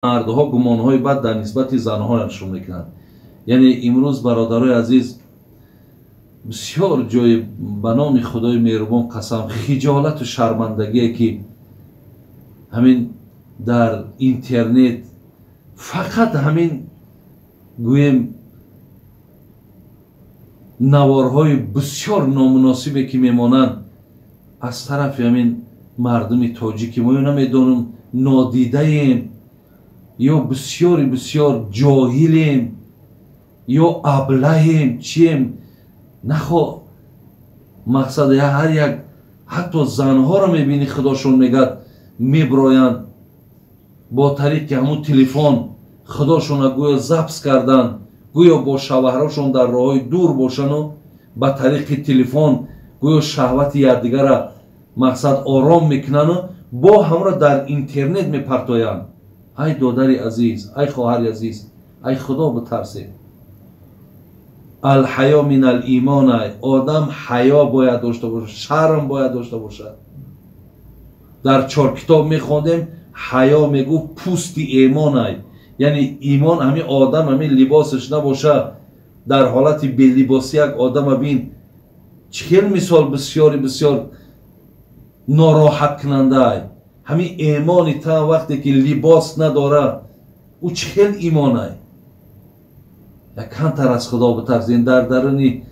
мардҳо гумонҳои бад дар нисбати занҳояшон мекунанд. Яъне имрӯз бародарои азиз, бисёр ҷои ба номи Худои меҳрубон қасам, хиҷолату шармандагие ки ҳамин дар интернет фақат ҳамин гӯем наворҳои бисёр номуносибе ки мемонанд аз тарафи ҳамин мардуми тоҷики мо, ё намедонам нодидаем, ё бисёри бисёр ҷоҳилем, ё аблаҳем, чием, нахо мақсад ҳар як ҳатто занҳоро мебинӣ, худошон мегӯяд меброянд бо тариқи ҳамун телефон худошона гӯё запис кардан, гӯё бо шавҳарошон дар роҳҳои дур бошану ба тариқи телефон гӯё шаҳвати якдигара мақсад ором мекунану бо ҳамро дар интернет мепартоянд. Ай додари азиз, ай хоҳари азиз, ай Худо битарсед. Алҳаё мин алимон, одам ҳаё бояд дошта бошад, шарм бояд дошта бошад. Дар чор китоб мехондем, ҳаё мегӯфт пӯсти имон, яъне имон ҳамин одам ҳамин либосаш набошад, дар ҳолати белибосӣ як одама бин, чӣ хел мисол бисёри бисёр нороҳаткунанда. Ҳамин имони та вақте ки либос надорад, ӯ чӣ хел имонай? Якантар аз Худо битарсен. Дар даруни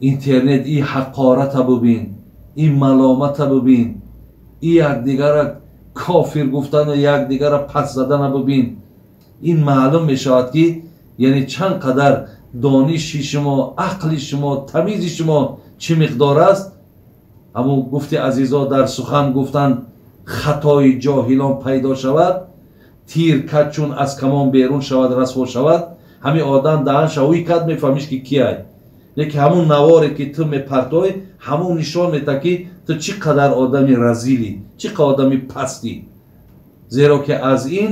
интернет и ҳақората бубин, и маломата бубин, и якдигара кофир гуфтану якдигара пас задана бубин. Ин маълум мешавад ки яъне чанд қадар дониши шумо, ақли шумо, тамизи шумо чӣ миқдор аст. Ҳамун гуфти азизо дар сухан гуфтан хатои ҷоҳилон пайдо шавад, тир кад чун аз камон берун шавад, расво шавад. Ҳамин одам даҳанша ӯй кад, мефаҳмиш ки кияй. Лекин ҳамун наворе ки ту мепартой, ҳамун нишон медиҳад ки ту чӣ қадар одами разилӣ, чӣ қадар одами пастӣ. Зеро ки аз ин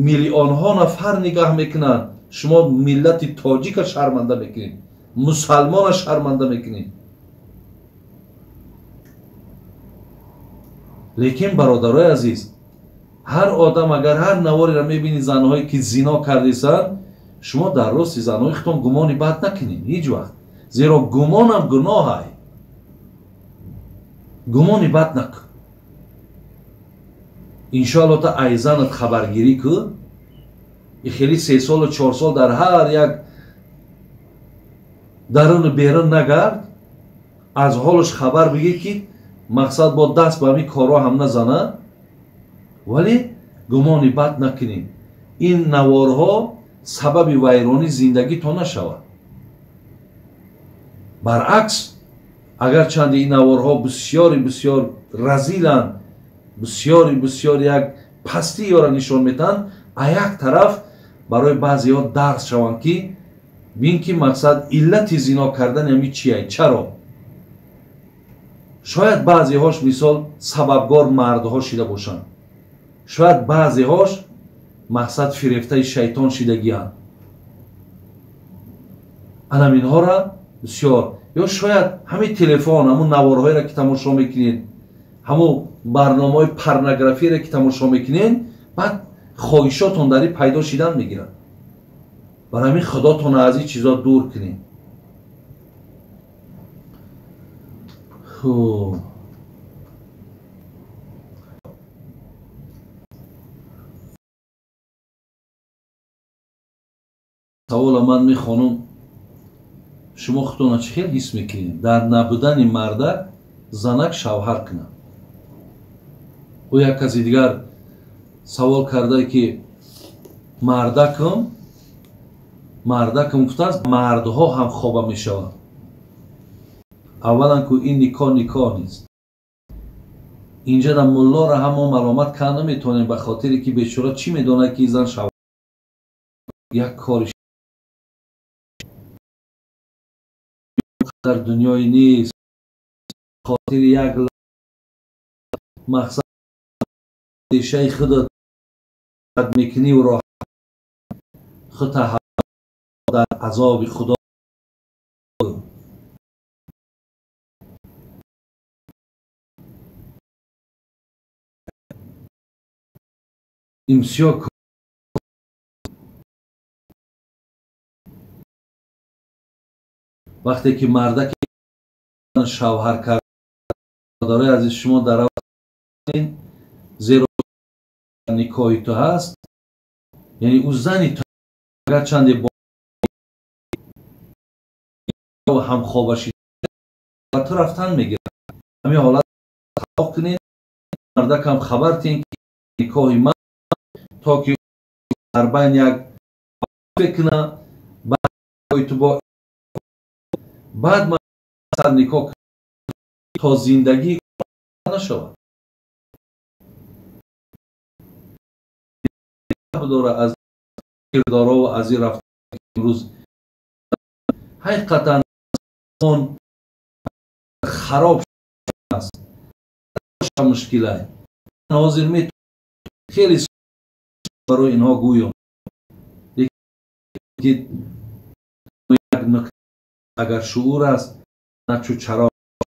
миллионҳо нафар нигаҳ мекунанд. Шумо миллати тоҷика шарманда мекунед, мусалмона шарманда мекунед. Лекин бародарои азиз, ҳар одам агар ҳар навореро мебинӣ занҳое ки зино кардисанд, шумо дар рости занҳои худтон гумони бад накунед ҳеҷ вақт, зеро гумонам гуноҳай. Гумони бад накун. Иншоалло та ай занат хабаргирӣ кун. И хеле 3 солу 4 сол дар ҳар як Даруну берун нагард, аз ҳолаш хабар бигир, ки мақсад бо даст ба ҳамин корҳо ҳам назанад, вале гумони бад накунед. Ин наворҳо сабаби вайронии зиндагитон нашавад. Баръакс, агарчанде ин наворҳо бисёри бисёр разиланд, бисёри бисёр як пастӣ ёра нишон медиҳанд, а як тараф барои баъзеҳо дарс шаванд, ки бин ки мақсад иллати зино кардани ҳамин чия, чаро? Шояд баъзеҳош мисол сабабгор мардҳо шида бошанд, шояд баъзеҳош мақсад фирефтаи шайтон шидагианд. Анаминҳоро бисёр, ё шояд ҳамин телефон, ҳамун наворҳоеро ки тамошо мекунед, ҳамун барномаҳои порнографияро ки тамошо мекунед, баъд хоҳишотон дар ин пайдо шидан мегирад. Барои ҳамин худотонро аз ин чизо дур кунед. Хуб, савола ман мехонам, шумо худтонро чӣ хел ҳис мекунед дар набудани мардак занак шавҳар кунад? Ӯ як каси дигар савол кардае, ки мардакам гуфтааст, мардҳо ҳам хоба мешаванд. Аввалан ку ин никоҳ никоҳ нест. Инҷа дар муллоро ҳам мо маломат карда наметавонем, ба хотире ки бечора чӣ медонад, ки зан шавҳар як кори дар дунёи нест, хотири як мақсад решаи худат мекунӣ ва роҳ худта дар азоби худо. Имсиё вақте ки мардаки шавҳар кард, бародарои азиз, шумо дар зеро никоҳи ту ҳаст, яъне ӯ зани ту, агарчанде бо ҳамхобаши ба ту рафтан мегирад. Ҳамин ҳолат талоқ кунед, мардакам хабар тиҳед, ки никоҳи ман, то ки дар байн як кунад, баъд ту бо баъд ман никоҳ то зиндагӣ нашавад. Дора аз кирдоро ва аз ин рафтор имрӯз ҳақиқатан он хароб аст, мушкилай. Ҳозир хеле барои инҳо гӯём, ки як нукта агар шуур аст, на чу чаро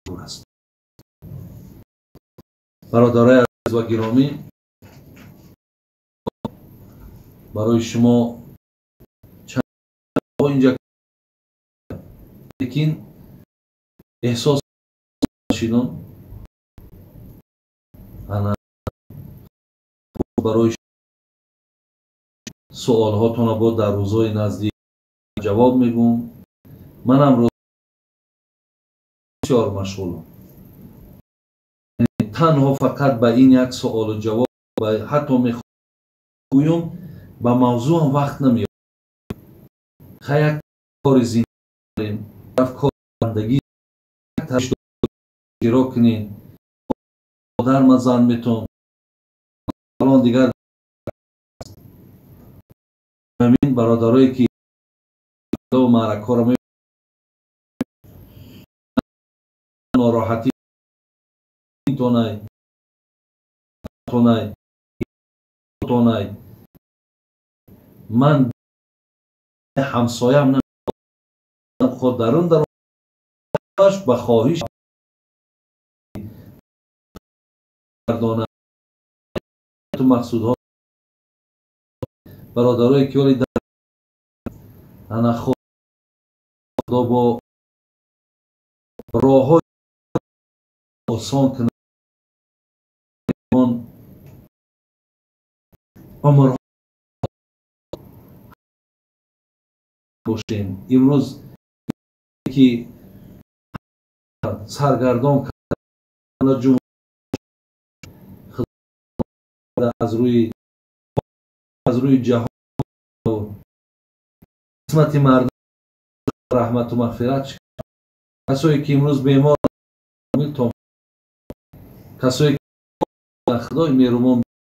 шуур аст. Бародарои азиз ва гиромӣ, барои шумо чанд инҷа, лекин эҳсос шидам, ана барои суолҳотонро бо дар рӯзҳои наздик ҷавоб мегӯм. Манам бисёр машғулам, танҳо фақат ба ин як суолу ҷавоб ҳатто мехоҳам, ба мавзӯам вақт намеёбам. Хай, як кори зиндагӣ, кори бандагӣ иштирок кунед, модар ма зан метон, фалон дигар. Ҳамин бародарое ки маъракҳоро нороҳатӣ тонай тонай тонай, ман ҳамсоям худ дарун дараш ба хоҳиш гардона ту мақсудҳо. Бародарое ки оли ана худо бо роҳҳои осон кунад, умр бошем. Имрӯз Ки саргардон карда аз рӯи ҷаҳон, қисмати мардум раҳмату мағфират. Касое ки имрӯз бемор, касое ки Худои меҳрубон